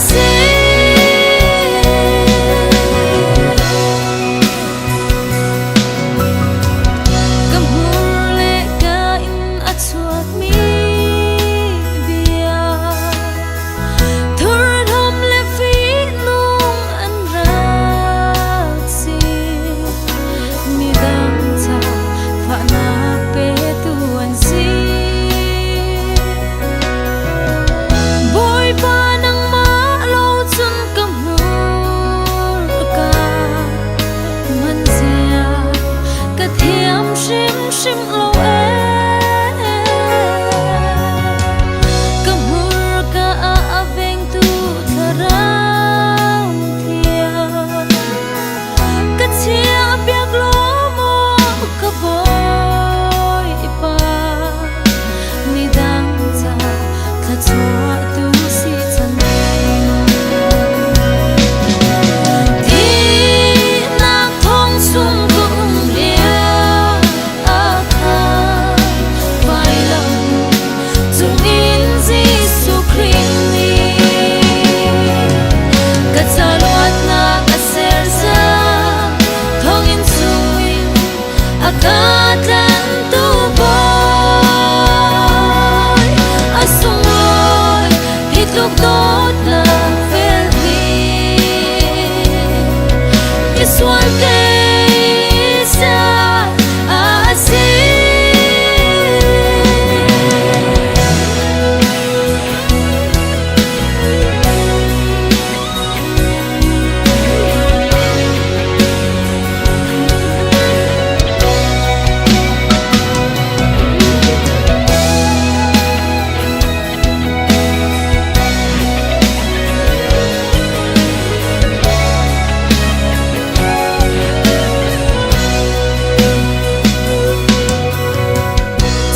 si. Ka hmur le ka in a chuakmi bia thurhnawm le fihnung an rak si. Midang ca fahnak petu an si. Bawipa nangmah lo cun ka hmurka man zia ka thiam hrimhrim lo ee. Ka hmurka ah a vengtu thlarau thiang ka chiahpiak law maw ka Bawipa midang ca thluachuah tu si cang. Thihnak thong chung ka um lio ah khan vailam cungin Jesuh Khrih nih ka ca luatnak a ser cang. Thonginn chungin a ka tlanhtu Bawi a sunglawi hi tluk dawtnak fel hi misual kei sa a si.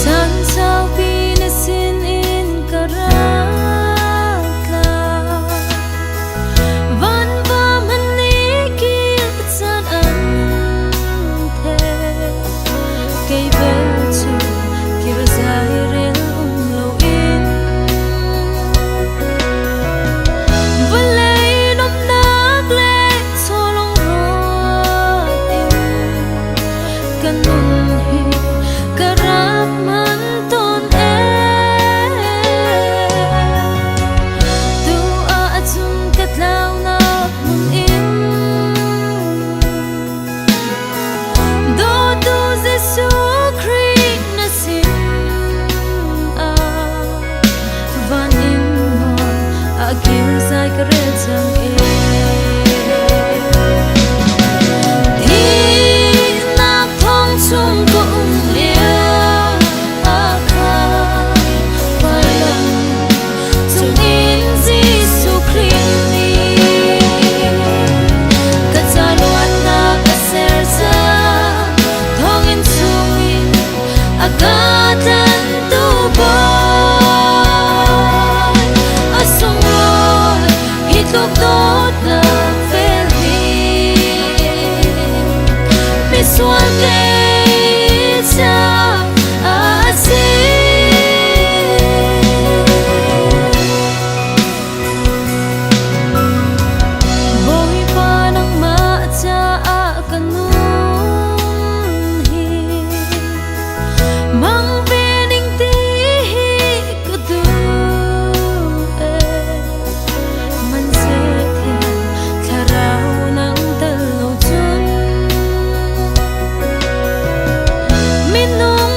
Chan saupi na sinin ka rak tla. Van va hmanh nih kir caan an thek. Kei bel cu kir zai rel um loin. Vawlei nuamhnak le chawlung ruat in ka nun hi ka rak hman tawn ee. Tu ahcun ka tlaunak hmun in dawtu Jesuh Khrih na sin ah van in nawl a kir zai ka rel cang ee. Thihnak thong chung ka um lio ah khan vailam cungin Jesuh Khrih nih ka ca luatnak a ser cang. Thonginn chungin a ka tlanhtu Bawi a sunglawi hi tluk dawtnak fel hi misual kei ca a si. Bawipa nangmah caah ka nun hi mang ve ning ti hi ka duh ee. Hmanhseh thiang thlarau nang tel lo cun minung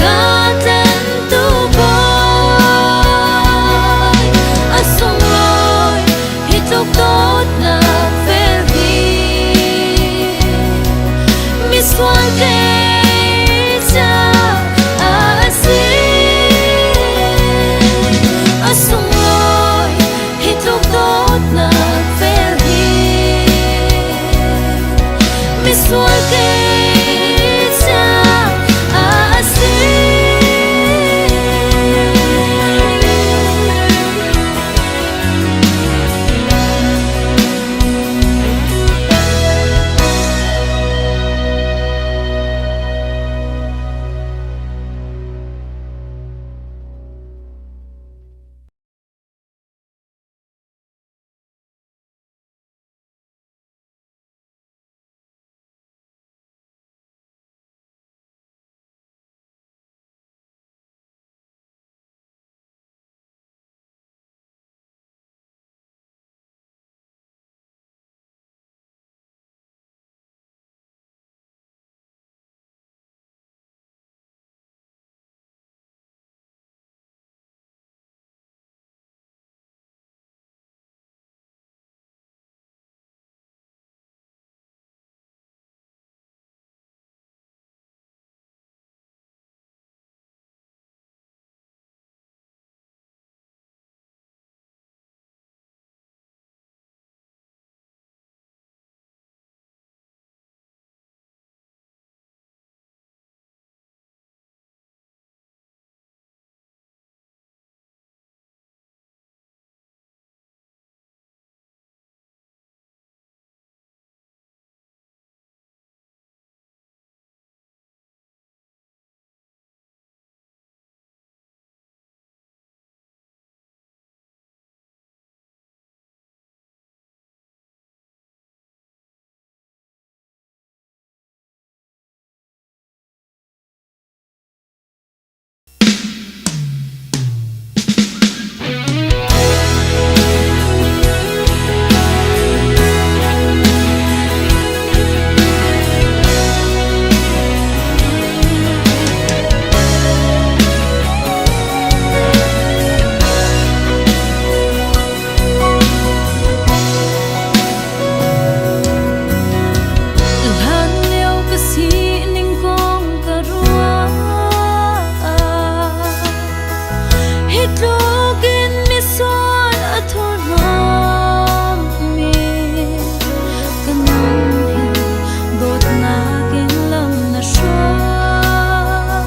ka tlantu Bawi. A sunglawi hi tluk dawtnak vel hi, misual kei caah a si. A sunglawi hi tluk dawtnak vel hi, misual kei caah a si. Hlan lio ka sining kong ka ruah, hi tluk in misual a thurhnawmmi ka nun hi dawtnak in lam na hruai.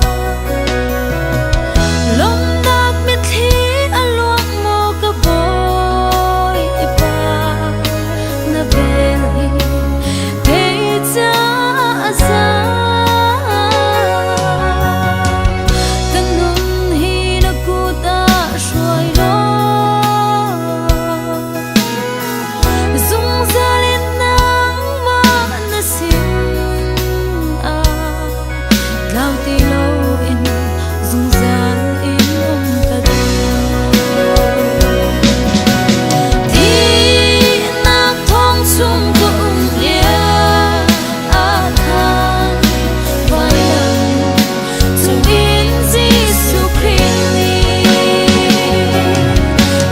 Lawmhnak mitthli a luang maw ka Bawipa, na vel hi kei caah a za. Ka nun hi na kut ah hruai law, zungzal in nangmah na sin ah tlau ti loin zungzal in um ka duh. Thihnak thong chung ka um lio ah khan vailam cungin Jesuh Khrih nih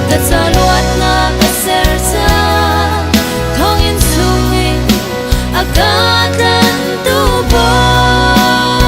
ka ca luatnak a ser cang. Thonginn chungin a ka tlantu Bawi.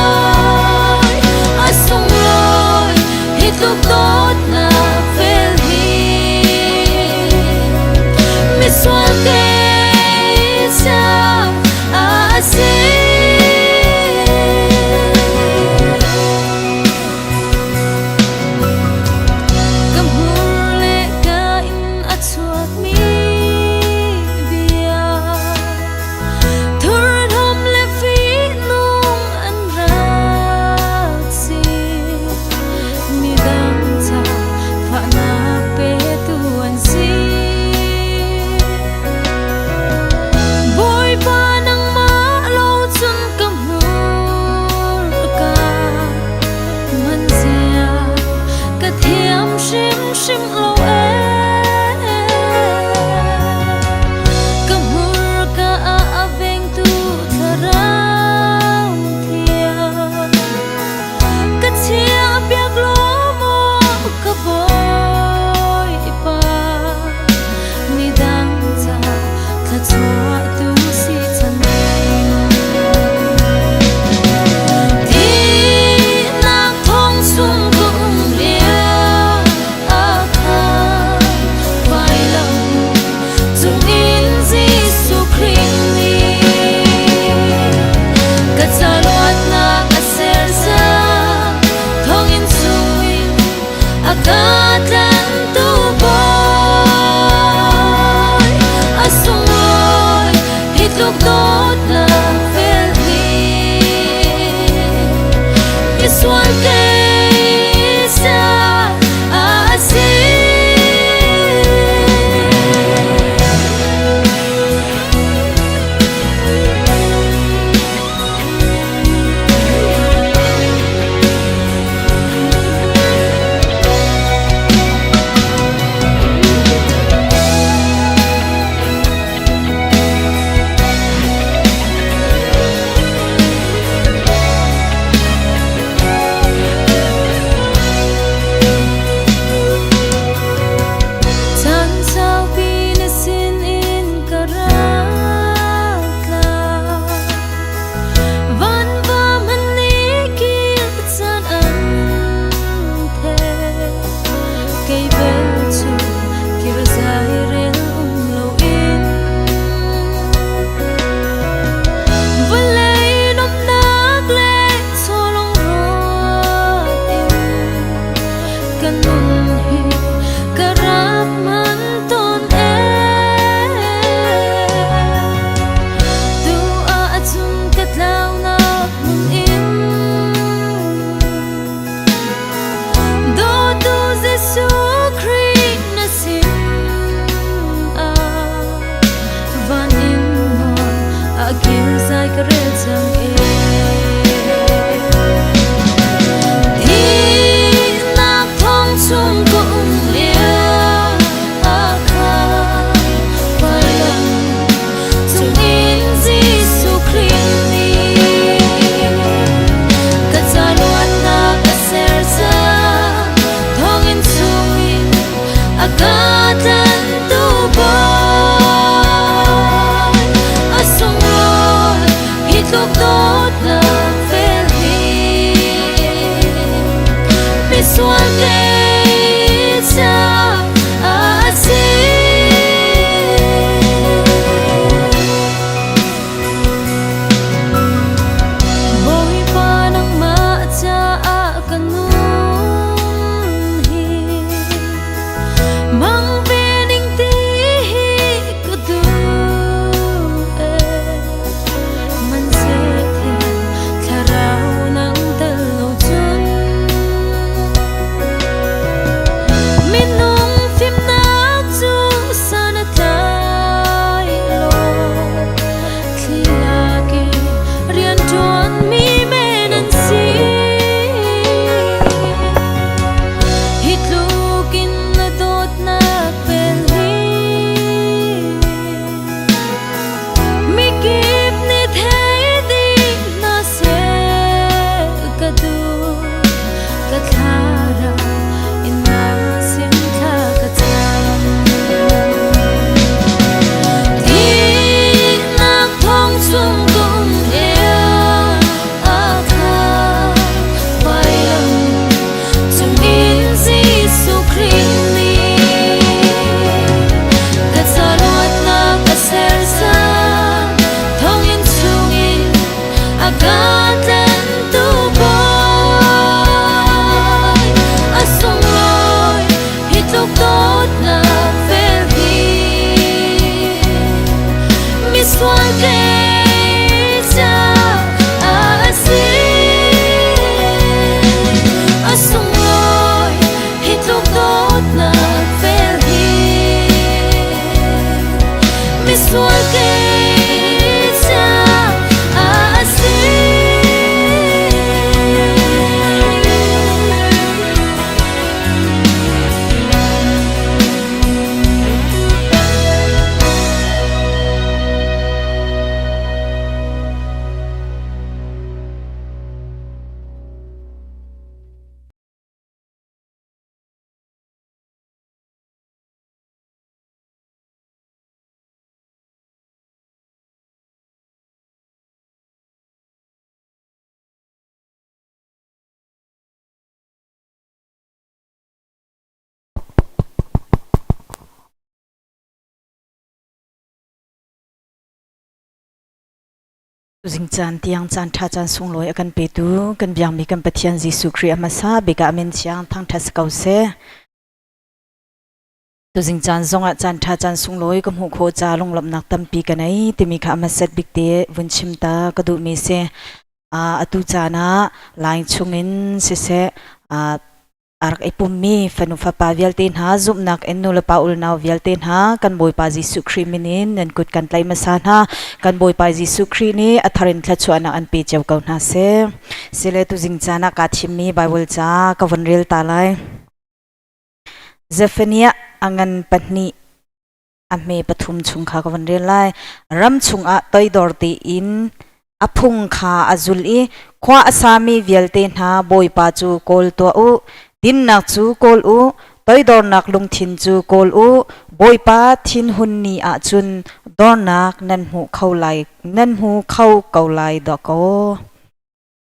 Misual kei sa a si. Chan saupi na sinin ka rak tla. Van va man ni kil chan an the. Kei bel cu kir zai rel um loin. Vawlei nuamhnak le chawlung ruat in ka nun hi ka rak hman tawn ee. Tu ahcun ka tlaunak hmun in Dawtu Jesuh Khrih na sin ah van in nawl a kir zai ka rel cang ee. Thihnak thong chung ka um lio ah khan vailam chungin Jesuh Khrih nih ka ca luatnak a ser cang. Thonginn chungin a ka tlanhtu Bawi a sunglawi hi tluk dawtnak vel hi misual kei ca a si. Bawipa nangmah caah ka nun hi mang ve ning ti hi ka duh ee. Hmanhseh thlarau nang tel lo cun minung fimnak cu san a tlai lo. Thli lak i rianṭuanmi men an si. Hi tluk in na dawtnak vel hi mikip nih thei dih hna seh ka duh. Ka thlarau in na sin thla ka cam. Thihnak thong chung kum lio ah khan vailam chungin Jesuh Khrih nih ka ca luatnak a ser cang. Thonginn chungin a ka tlanhtu Bawi a sunglawi hi tluk dawtnak vel hi misual kei ca a si. A sunglawi hi tluk dawtnak vel hi misual kei ca a si. Zingcaan tiang caan ṭha caan sunglawi a kan petu kan biakmi kan Pathian Jesuh Khrih a hmasa bik ah a min thiang thangṭhat si ko seh. Tuzing caan zongah caan ṭha caan sunglawi ka hmuh khawh ca lunglawmhnak tampi ka nei timi kha a hmasat bik te vun chim ta ka duhmi si. Atu caan ah line chungin siseh a rak i pummi fanu fapa vialte hna zumhnak in nulepa ulnau vialte hna kan Bawipa Jesuh Khrih min in nan kut kan tlaih hmasa hna. Kan Bawipa Jesuh Khrih nih a thar in thluachuahnak an pe cio ko hna seh. Sile tuzing caan ah kaa thimmi Bible ca ka vun rel ta lai. Zephaniah a ngan pahnih a hme pathum chung kha ka vun rel lai. Ram chungah toidor tein a phung kha a zul i khua a sami vialte hna Bawipa cu kawl tuah u, dinnak cu kawl u, toidornak lungthin cu kawl u, Bawipa thinhun ni ah cun dornak nan hmu kho lai, nan hmu kho ko lai dawkaw.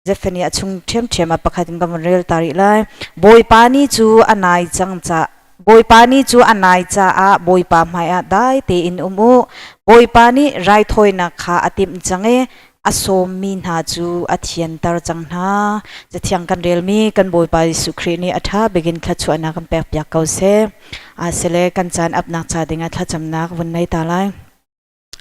Zephaniah chung ṭhiamṭhiam ah pakhat in ka vun rel ta rih lai. Bawipa ni cu a nai cang ca Bawipa ni cu a nai caah Bawipa hmaiah dai tein um u. Bawipa nih raithawinak kha a timh cang i a sawmmi hna cu a thianter cang hna. Cathiang kan relmi kan Bawipa Jesuh Khrih nih a ṭha bikin thluachuahnak kan pekpiak ko seh. Asile kan caan apnak ca dingah thlacamnak vun nei ta lai.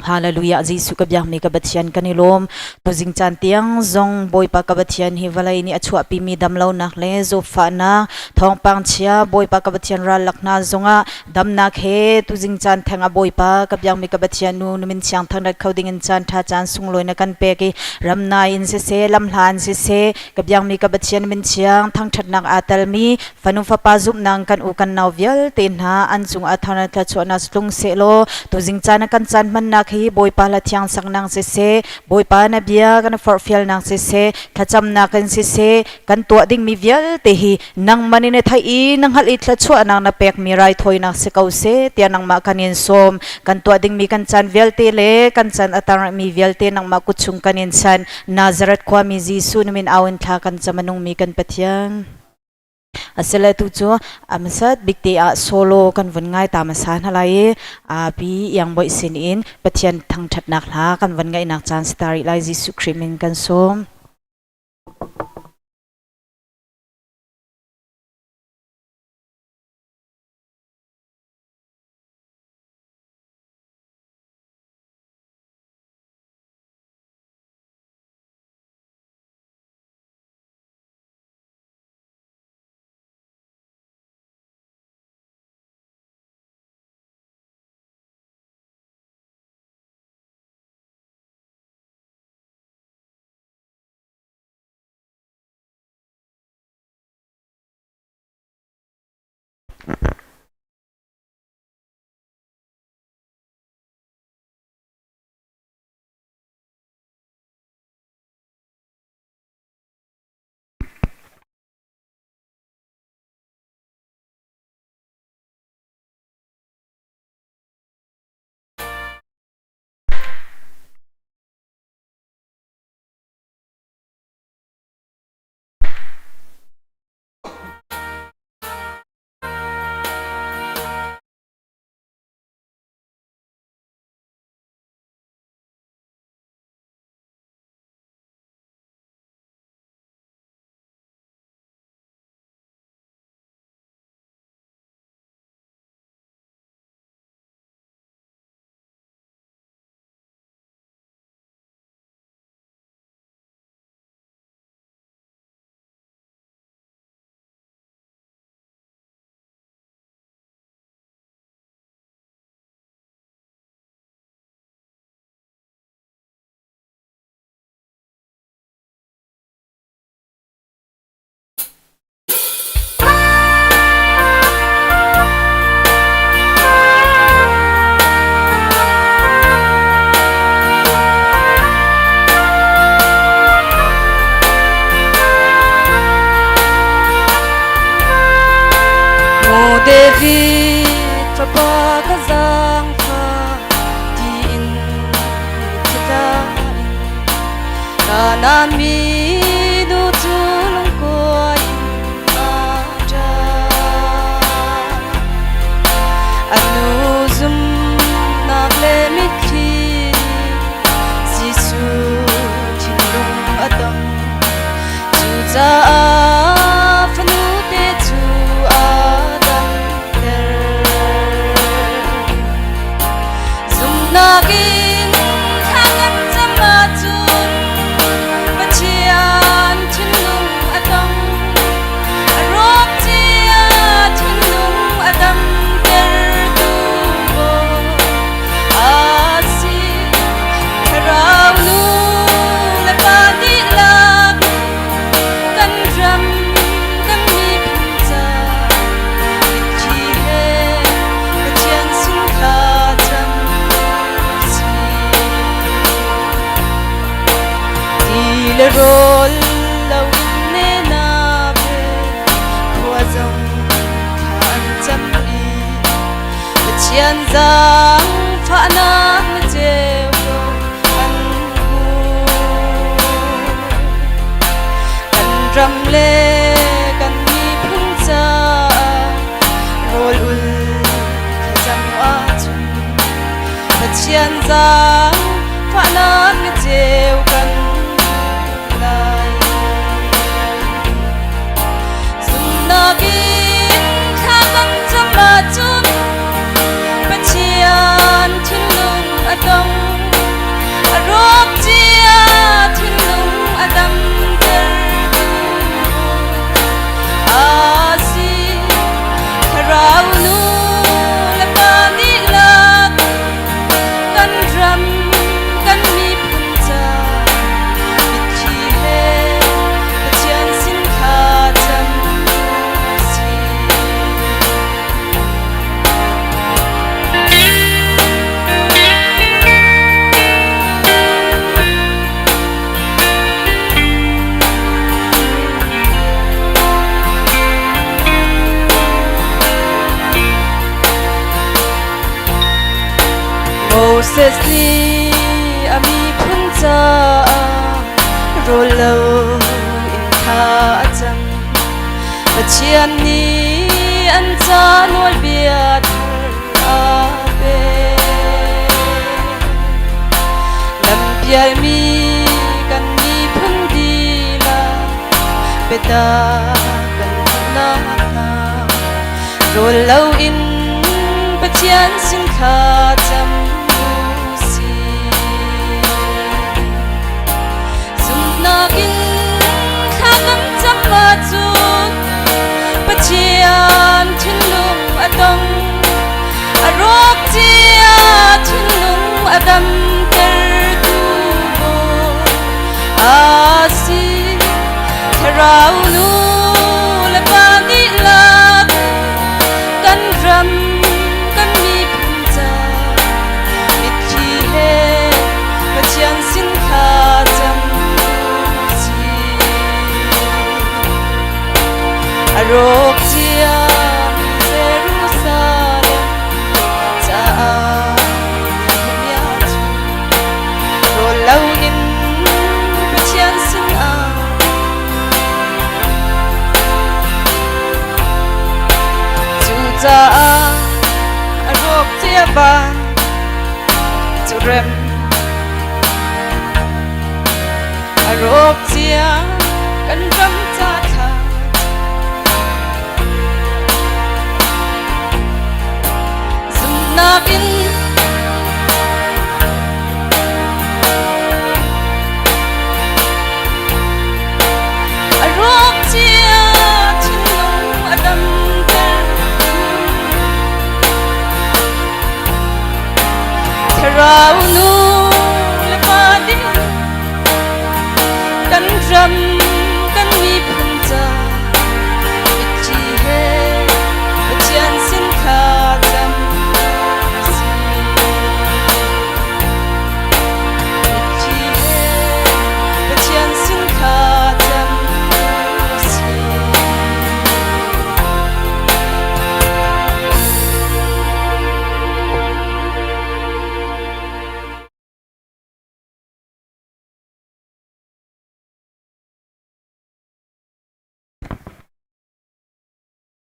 Hallelujah. Jesuh ka biakmi ka Pathian kan i lawm. Tuzing caan tiang zong Bawipa ka Pathian hi vawlei nih a chuahpimi damlonak le zawtfahnak thawngpang chia Bawipa ka Pathian rallak hna zongah damnak he tuzing caan theng ah Bawipa ka biakmi ka Pathian nu numin siang thangrat kho ding in caan tha caan sunglawi na kan pek i ramnai in siseh lamhla in siseh ka biakmi ka Pathian min thiang thangthatnak aa telmi Fanu fapa zumhnak kan u kan nau vialte hna an cungah thar thluachuahnak tlung sehlaw tuzing caan kan caan hmannak hi Bawipa hla thiang saknak siseh Bawipa na bia kan forhfialnak siseh thlacamnak in siseh kan tuah dingmi vialte hi nangmah nih na theih i na hngalh i thluachuahnak na pekmi raithawinak si ko seh tiah nangmah kan in sawm. Kan tuah dingmi kan caan vialte le kan caan a tarmi vialte nangmah kut chung kan in san. Nazareth khuami Jesuh na min au in thla kan cam a nungmi kan Pathian. Asile tu cu hmasat bik te ah solo kan vun ngai ta hmasa hna lai i pi Iang Boih sin in Pathian thangṭhatnak hla kan vun ngaihnak caan si ta rih lai. Jesuh Khrih min kan sawm. Maw David fapa ka zaangfa tiin mitthla in Kanaan mi nu cu lungkuai in a ṭap. A nu zumhnak le mitthli nih Jesuh thinlung a tong. Cucaah fanute cu a damter. Zumhnak in thla kan cam ahcun Pathian Pathian zaangfahnak na ceu ko kan hmu. Kan ram le kan miphun caah rawl ul thlacam ahcun Pathian zaangfahnak na ceu kan hmu lai. Zumhnak in thla kan cam ahcun Pathian thinlung a dong. A rawk cia thinlung a damtertu a si. Thlarau nu le pa nih lak kan ram kan miphun ca mitthli he Pathian sin thla cam si. Moses nih a miphun caah rawl lo in thla a cam. Pathian nih an ca nawlbia thar a pek. Lampialmi kan miphun dihlak biatak kan duhnak hna. Rawl loin Pathian sin thla cam usih. Zumhnak in thla kan cam ahcun Pathian thinlung a dong. A rawk cia thinlung a damtertu Bawi a si. Thlarau nu le pa nih lak kan ram kan miphun ca mitthli he Pathian sin thla cam usih. A rawk cia Jerusalem caah Nehemiah cu rawl loin Pathian sinah Cucaah a rawk cia van cu rem a rawk cia kan ram ca thla zumhnak in A rawk cia thinlung a damter. Thlarau nu le pa ding kan ram kan miphun ca mitthli he Pathian sin thla cam si. Mitthli he Pathian sin thla cam si.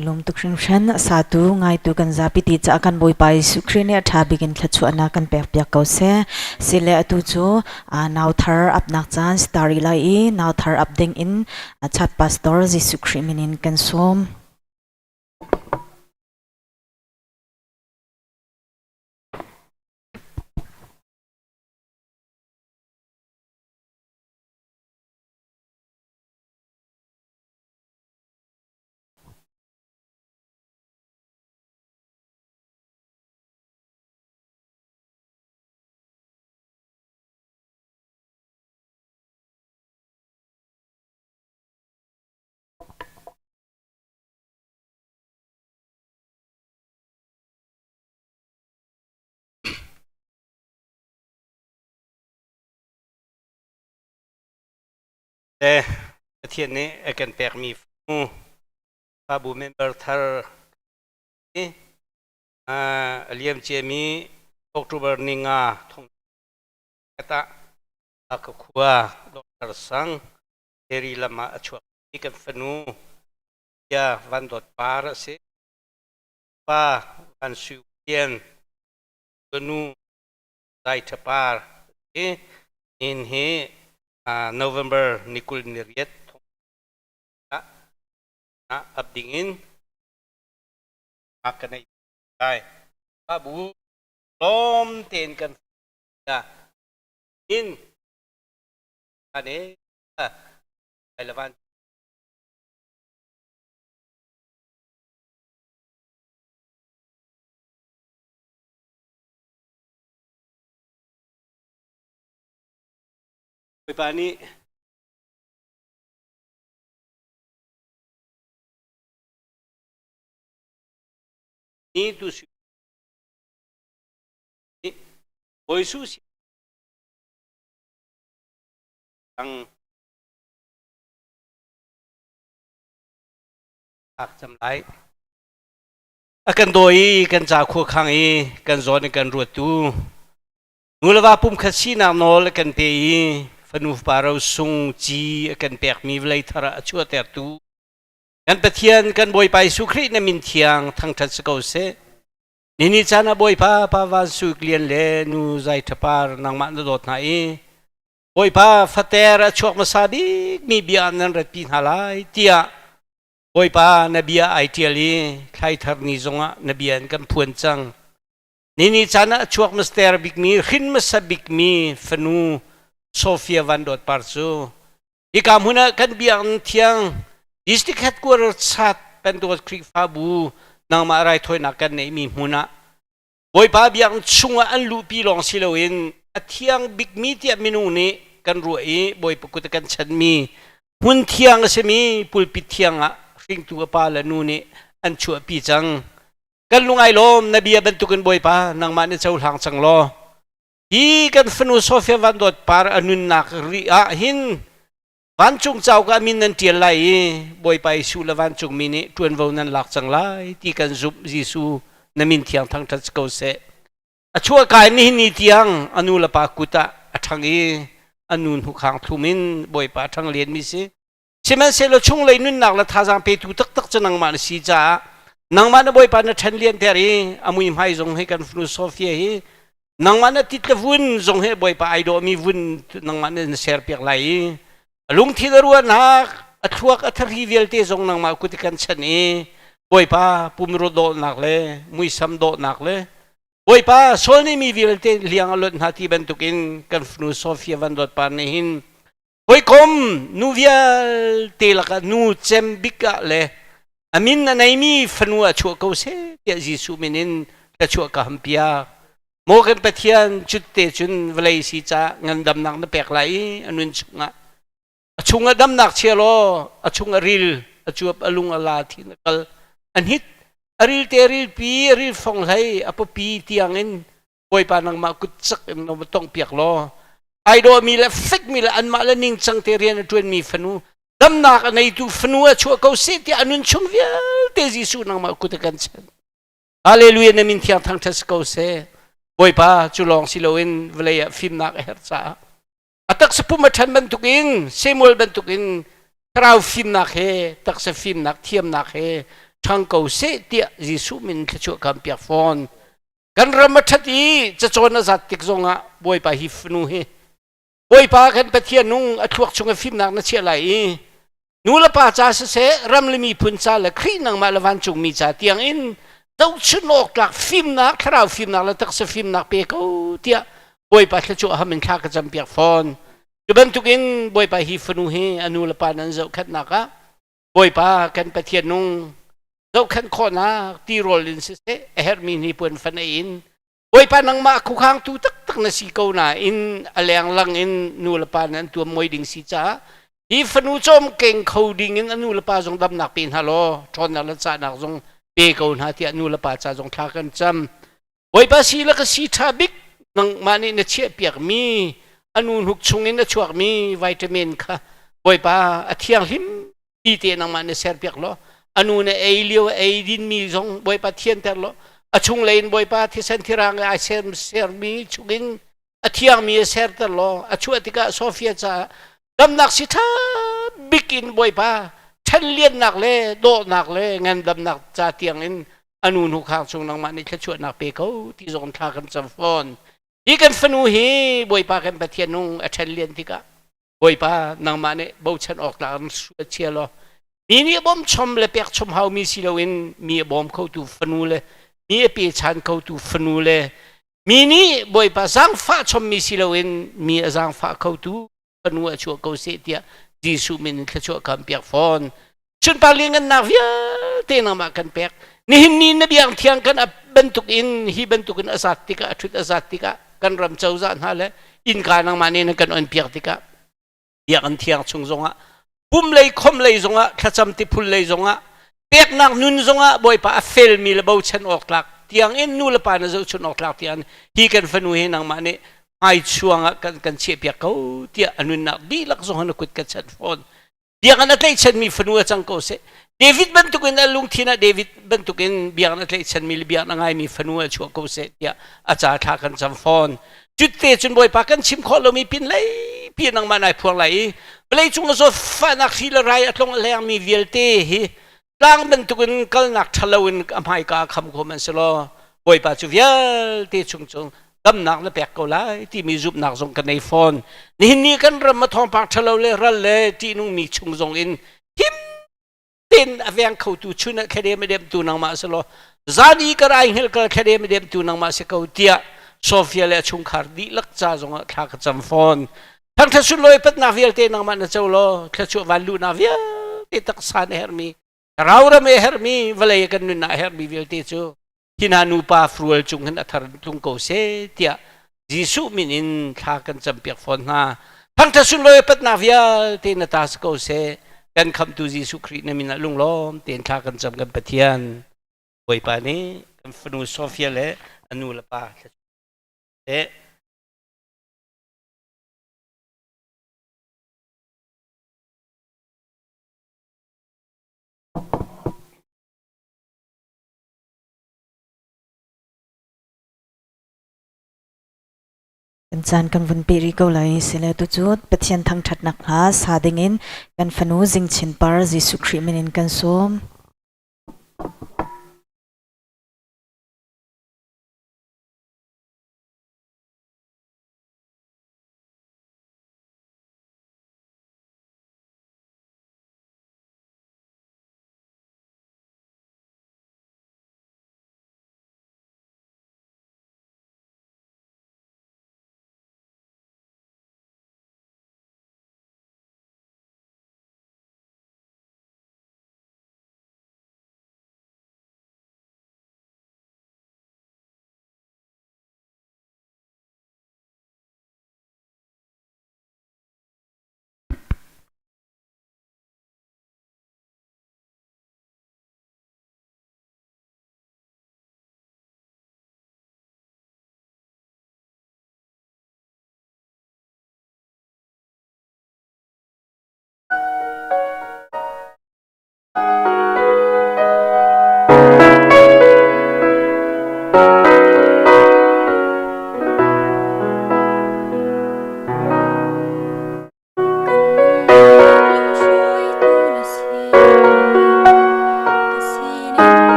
Lawm tuk hringhran satu ngaitu kan zapi ti caah kan Bawipa Jesuh Khrih nih a ṭha bik in thluachuahnak kan pek piak ko seh. Sile atu cu nau thar apnak caan stari lai i nau thar ap ding in chat pastor Jesuh Khrih min in kan sawm. Le Pathian nih a kan pekmi fabu member thar i A liam ciami October ni nga thong ah ka khua Dr. Sang Heri lam ah a chuak i kan fanu Bia Van Dawt Par a si. Pa Van Sui Lian nu Zai Tha Par a si. Nihin hi November ni 28 thong ah ap ding in a ka neih lai. Bu lawm tein kan in ane ai lavan Bawipa nih ni tu si Bawi Jesuh si ang ak cam lai a kan dawi i kan ca khua khang i kan zawn i kan ruattu nu le va pumkhat sinak nawl a kan pe i fanu fapa ro sung ci a kan pekmi vawlei thar ah a chuahtertu kan Pathian kan Bawipa Jesuh Khrih na min thiang thangṭhat si ko seh. Nini caan ah Bawipa Pa Van Sui Lian le nu Zai Ṭha Par nangmah na dawt hna i Bawipa fater a chuak hmasa bikmi bia nan ratpi hna lai tiah Bawipa na bia ai ṭial i thlaithar ni zongah na bia in kan phuan cang. Nini caan ah a chuak hmaster bikmi hrin hmasa bikmi fanu Sofia Van Dawt Par cu hika hmun ah kan biakinn thiang district headquarter chat Pentecost Khrihfabu nangmah raithawinak kan neihmi hmun ah Bawipa biakinn chungah an luhpi lawng si loin a thiang bikmi tiah minung nih kan ruah i Bawipa kut a kan chanmi hmun thiang a simi pulpit thiang ah hringtu a pa le nu nih an chuahpi cang. Kan lung ai lawm na bia bantukin Bawipa nangmah nih cohlang cang law hi kan fanu Sofia Van Dawt Par a nunnak ri ah hin vancung cauk ah min nan ṭial lai i Bawipa Jesuh le vancungmi nih ṭuanvo nan lak cang lai ti kan zumh Jesuh na min thiang thangṭhat si ko seh. A chuahka in nihin ni tiang a nu le pa kut ah a ṭhang i a nu hnukhang thlum in Bawipa a ṭhang lenmi si. Sihmanhsehlaw chunglei nunnak le thazaang petu taktak cu nangmah na si caah nangmah na Bawipa na ṭhen lianter i a muihmai zong hi kan fanu Sofia hi nangmah na tit le vun zong hi Bawipa ai dawhmi vun nangmah na serpiak lai i a lungthin a ruahnak a thluak a thari vialte zong nangmah kut i kan chanh i Bawipa pumrua dawhnak le muisam dawhnak le Bawipa Saul nih mi vialte liang a lonh hna ti bantukin kan fanu Sofia Van Dawt Par nih hin hawikom nu vialte lakah nu cem bik ah le a min a neimi fanu ah chuah ko seh tiah Jesuh min in thluachuah ka ham piak. Maw kan Pathian cutte cun vawlei si ca ngandamnak na pek lai i a nun chungah a chungah damnak chia law a chung a ril a cuap a lung a la thin a kal a hnit a ril te ril pi a ril fong hlei a papi tiang in Bawipa nangmah kut cak in na va tongh piak law ai dawhmi le fekmi le anmah le ningcang te rian a ṭuanmi fanu damnak a neitu fanu a chuah ko seh tiah a nun chung vialte Jesuh nangmah kut a kan chanh. Hallelujah na min thiang thangṭhat si ko seh. Bawipa cu lawng si loin vawlei ah fimnak a herh caah a taksa pum a ṭhan bantukin Samuel bantukin thlarau fimnak he taksa fimnak thiamnak he ṭhang ko seh tiah Jesuh min thluachuah kan piak fawn. Kan ram a ṭhat i cacawn a zat tik zongah Bawipa hi fanu hi Bawipa kan Pathian nung a thluak chung a fimnak na chiah lai i nu le pa ca siseh ram le miphun ca le Khrih nangmah le vancungmi ca tiang in zohchun awk tlak fimnak thlarau fimnak le taksa fimnak pe ko tiah Bawipa thluachuah ham in thla ka campiak fawn. Cu bantukin Bawipa hi fanu hi a nu le pa nan zohkhenhnak ah Bawipa kan Pathian nung zohkhenh khawhnak tirawl in siseh a herhmi hnipuan fan ei in Bawipa nangmah khukhangtu taktak na si ko nain a lenglang in nu le pa nih an tuam moi ding si caah hi fanu cawm keng kho ding in a nu le pa zong damnak pe hna law ṭhawnnak le cahnak zong pe ko hna tiah nu le pa ca zong thla kan cam. Bawipa si le ka si ṭha bik nangmah nih na chiahpiakmi a nu hnuk chungin a chuakmi vitamin kha Bawipa a thianghlim ti te nangmah na serpiak law a nu na ei lio a ei dinmi zong Bawipa thianter law. A chunglei in Bawipa thisen thirang i ai sermi chungin a thiangmi a serter law a chuah tikah Sofia caah damnak si ṭha bik in Bawipa ṭhenliannak le dawhnak le ngandamnak ca tiang in a nu hnukhang chung nangmah nih thluachuahnak pe ko ti zong thla kan cam fawn. Hi kan fanu hi Bawipa kan Pathian nung a ṭhenlian tikah Bawipa nangmah nih bochan awk tlak in hruai chia law mi nih bawm chom le pek chom haumi si loin mi a bawm khotu fanu le mi a pechan khotu fanu le mi nih Bawipa zaangfah chommi si loin mi a zaangfah khotu fanu a chuah ko seh tiah Jesuh min in thluachuah kan piak fawn. Sunpar lianngannak vialte nangmah kan pek. Nihin ni na biang thiang kan bantuk in hi bantuk in a zat tikah a ṭhut a zat tikah kan ram cozah hna le innka nangmah nih na kan on piak tikah biakinn thiang chung zongah pum lei khom lei zongah thlacam tiphul lei zongah peknak nun zongah Bawipa a felmi le bochan awk tlak tiang in nu le pa na zohchun awk tlak tiang hi kan fanu hi nangmah nih hmai chuang ah kan chiahpiak ko tiah a nunnak dihlak zong na kut kan chanh fawn. Biakinn a tlaihchanmi fanu a cang ko seh. David bantukin a lungthin ah David bantukin biakinn a tlaihchanmi le biakinn a ngaimi fanu a chuah ko seh tiah a ca thla kan cam fawn. Cutte cun Bawipa kan chim khawh lomi pin lei pi nangmah nai phuang lai i vawleicung a zawtfahnak hri le rai a tlong a lengmi vialte hi tlang bantukin kalnak ṭhalo in a hmaika a kham kho man si law Bawipa cu vialte chung cu damnak na pek ko lai timi zumhnak zong ka nei fawn. Nihin ni kan ram a thawngpang ṭhalo le ral le ṭihnungmi chung zong in him tein a veng khotu chun ah thladem a demtu nangmah si law zan i ka rai hngilh kal thladem a demtu nangmah si ko tiah Sofia le a chungkhar dihlak ca zongah thla ka cam fawn. Thangṭhat sunlawi patnak vialte nangmah na co law thluachuah van luhnak vialte taksa na herhmi thlarau ram e herhmi vawlei kan nunnak herhmi vialte cu hi hna nupa frual cung hin a thar tlung ko seh tiah Jesuh min in thla kan campiak fawn hna. Thangṭhat sunlawi patnak vialte na ta si ko seh. Kan khamtu Jesuh Khrih na min ah lunglawm tein thla kan cam kan Pathian. Bawipa nih kan fanu Sofia le a nu le pa seh. Kan caan kan vun pe rih ko lai. Sile tucu Pathian thangṭhatnak hla sa dingin kan fanu Zingchin Par Jesuh Khrih min in kan sawm.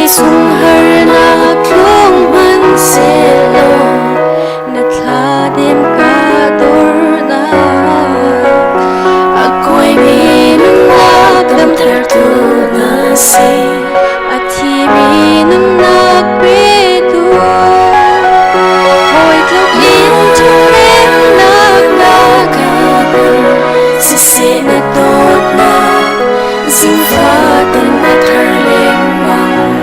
Leicung harnak tlung hmanhsehlaw na thladem ka dornak a kuaimi nunnak damtertu na si a thimi nunnak petu hawi tluk in ṭhathnemnak na ka pek siseh na dawtnak zingfatin a thar lengmang.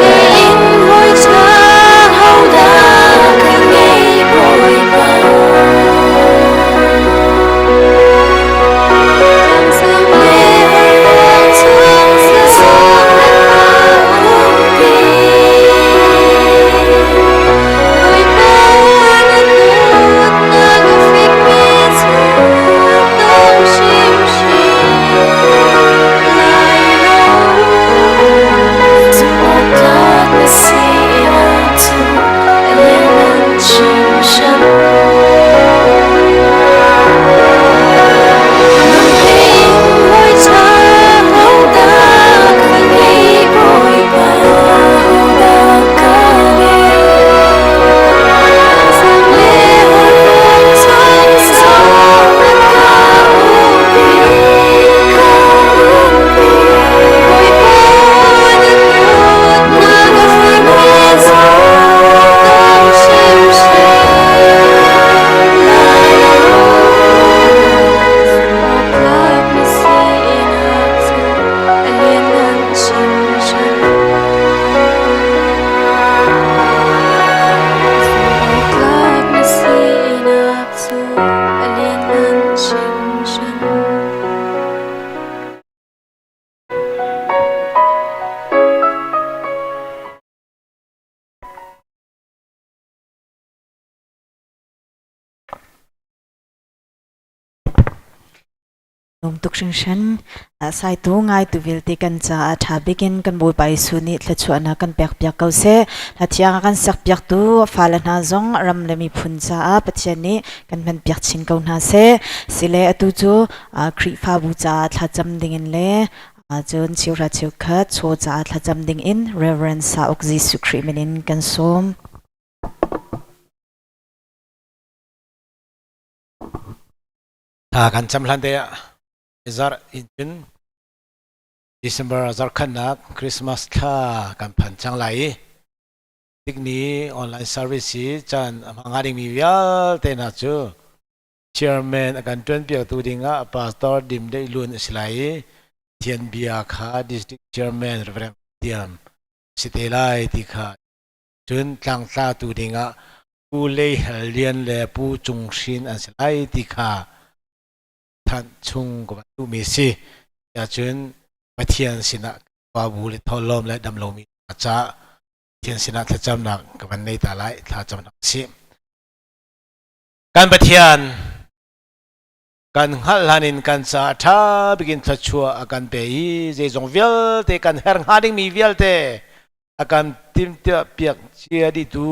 In hawi ṭha hodah ka ngei Bawipa? Tlangsang le chung sang na ka umpi. Bawipa na dawtnak a fekmi cu dong hrimhrim lai lo. Zumhawktlak na sinak cu a lianngan hringhran. Nang tein hawi ṭha hodah ka ngei Bawipa, hodah ka ngei. Sang le chung sang na ka umpi, ka umpi. Bawipa na dawtnak a fekmi cu dong hrimhrim lai lo. Zumhawktlak na sinak cu a lianngan hringhran. Zumhawktlak na sinak cu a lianngan hringhran. Lawm tuk hringhran. Saitu ngaitu vialte kan caah ṭha bikin kan Bawipa Jesuh nih thluachuahnak kan pekpiak ko seh. Hla thiang a kan sakpiaktu fale hna zong ram le miphun caah Pathian nih kan hmanpiak chin ko hna seh. Sile atu cu Khrihfabu caah thlacam dingin le cun cheuhra cheukhat chaw caah thlacam dingin Reverend Sauk Jesuh Khrih min in kan sawm. Thla kan cam hlan te ah zarh in cun December zarhkhatnak Christmas thla kan phan cang lai i tikni online service hi caan a hmang hnga dingmi vialte hna cu chairman a kan ṭuanpiaktu dingah Pastor Dim Deih Lun a si lai i Thian bia kha District Chairman Reverend Tiam si te lai ti kha cun tlangtlatu dingah Pu Lei Hal Lian le Pu Cung Hrin an si lai ti kha thanh chung ka van duhmi si. Cun Pathian sinah bu le tholawm le damlomi caah Pathian sinah thlacamnak ka van nei ta lai thlacamnak si. Kan Pathian kan hngalh hlan in kan caah ṭha bikin thluachuah a kan pe i zeizong vialte kan herh hnga dingmi vialte a kan timhtuah piak cia dihtu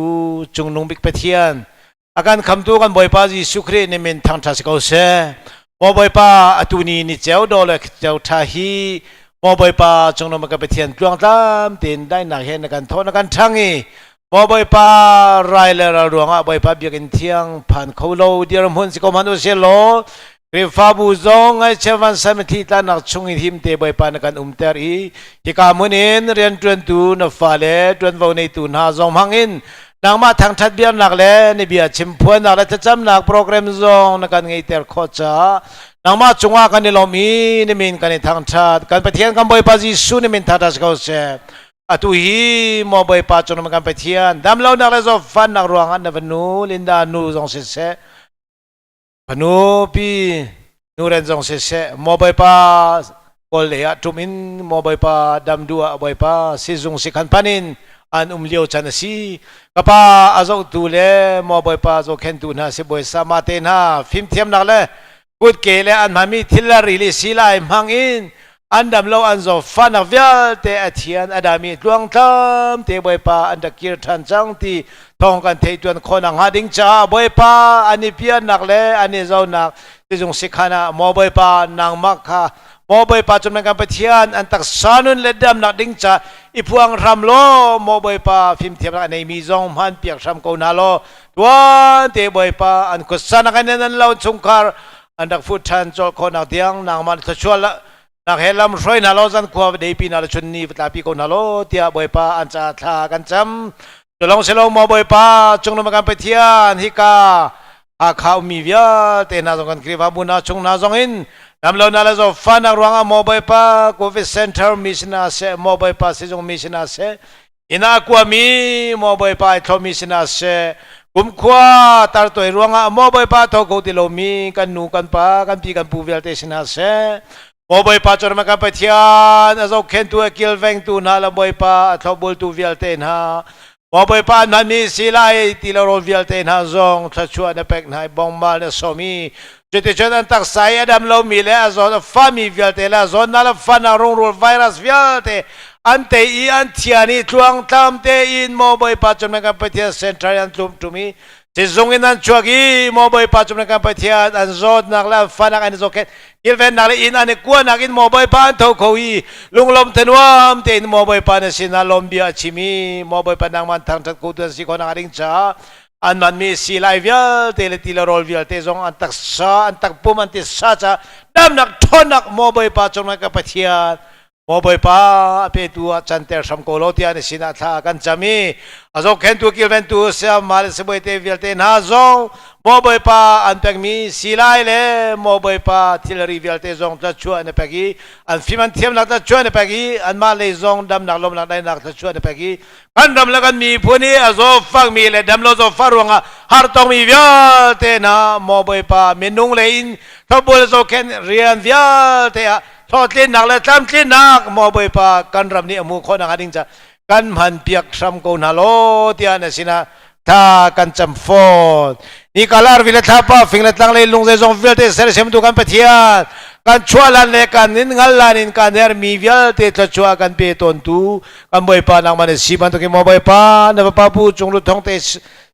cungnung bik Pathian a kan khamtu kan Bawipa Jesuh Khrih nih min thangṭhat si ko seh. Maw Bawipa atu ni ni ceu do le ceu ṭha hi Maw Bawipa cungnung bik Pathian tluangtlam tein daihnak he na kan thawh na kan ṭhang i Maw Bawipa rai le ral ruangah Bawipa biakinn thiang phan kho lo dirhmun si ko hmanh u sih law Khrihfabu zong ngaihchia vansan mithi tlanak chung in himte Bawipa na kan umter i hika hmun in rianṭuantu na fale ṭuanvo neitu hna zong hmang in nangmah thangṭhat biaknak le na bia chimphuannak le thlacamnak program zong na kan ngeihter khawh caah nangmah cungah kan i lawm i na min kan i thangṭhat kan Pathian kan Bawipa Jesuh na min thangṭhat si ko seh. Atu hi maw Bawipa cung kan Pathian damlonak le zawtfannak ruangah na fanu Linda nu zong siseh fanu pi nuren zong siseh maw Bawipa kawl lei ah ṭum in maw Bawipa dam duh ah Bawipa sizung sikhan pan in an um lio chan a si ka pa a zohtu le maw Bawipa zohkhentu hna sibawi sama te hna fimthiamnak le kutke le an hmanmi thil le rili silai hmang in an dam lo an zaw fahnak vialte a thian a dami tluangtlam te Bawipa an rak kir ṭhan cang ti thawng kan theih tuan khawhnak hnga ding caah Bawipa an i piannak le an i zonak sizung sikhan ah maw Bawipa nangmah kha maw Maw Bawipa cu nan kan Pathian an taksa nun le damnak ding ca i phuang hram law maw Bawipa fimthiamnak a neimi zong hman piak hram ko hna law tuan te Bawipa an khuasanak in nan lo chungkhar an rak fut ṭhan colh khawhnak tiang nangmah thluachuah nak he lam hruai hna law zan khua deipi hna le chun ni va tlapi ko hna law tiah Bawipa an ca thla kan cam. Culong silo maw Bawipa cunglung kan Pathian hika Hakha ummi vialte hna zong kan Khrihfabu hna chung hna zong in damlo na le zawtfahnak ruangah maw Bawipa COVID Center mi sinah seh maw Bawipa sizung mi sinah seh inn ah kuami maw Bawipa ai thlawmi sinah seh kumkhua tartuai ruangah maw Bawipa tho kho ti lomi kan nu kan pa kan pi kan pu vialte sinah seh maw Bawipa cu kan Pathian a zohkhentu a kilvengtu hna le Bawipa a thlopbultu vialte hna Maw Bawipa nan mi si lai ti lo rawl vialte hna zong thluachuah na pek hna i bongmal na sawm i cuticun an taksa i a dam lomi le a zawn a fami vialte le a zawnnak le fanak rungrul virus vialte an tei i an thian i tluangtlam tein maw Bawipa cu nan kan Pathian center an tlum ṭum i Sizung in an chuak i maw Bawipa cu kan Pathian an zawtnak le an fanak an i zohkhenh kilvennak le inn an i kuanak in maw Bawipa an tho kho i lunglawm thanuam tein maw Bawipa na sinah lawm bia a chim i maw Bawipa nangmah thangṭhat ko tu an si khawhnak ding caah an manmi silai vialte le ti le rawl vialte zong an taksa an takpum an tisa ca damnak ṭhawnnak maw Bawipa cung ka Pathian Maw Bawipa a petu ah canter hram ko law tiah na sinah thla kan cam i a zohkhentu kilventu sayama le sibawi vialte hna zong Maw Bawipa an pekmi silai le Maw Bawipa thilri vialte zong thluachuah na pek i an fim an thiamnak thluachuah na pek i anmah lei zong damnak lawmnak daihnak thluachuah na pek i kan ram le kan miphun i a zawfakmi le damlo zawfah ruangah hartongmi vialte hna Maw Bawipa minung lei in thlopbul zohkhenh rian vialte ah hlawhtlinnak le tlamtlinnak maw Bawipa kan ram nih a hmuh khawh nakhnga ding ca kan hman piak hram ko hna law tiah na sinah tha kan cam fawn ni kalar vi le thlapa fing le tlang le lung zeizong vialte sersiamtu kan Pathian kan chuah lan le kan in ngal lan in kan her mi vialte thluachuah kan pe tawntu kan Bawipa nangmah na si bantukin maw Bawipa na Fapa Pu Cung Lu Thong te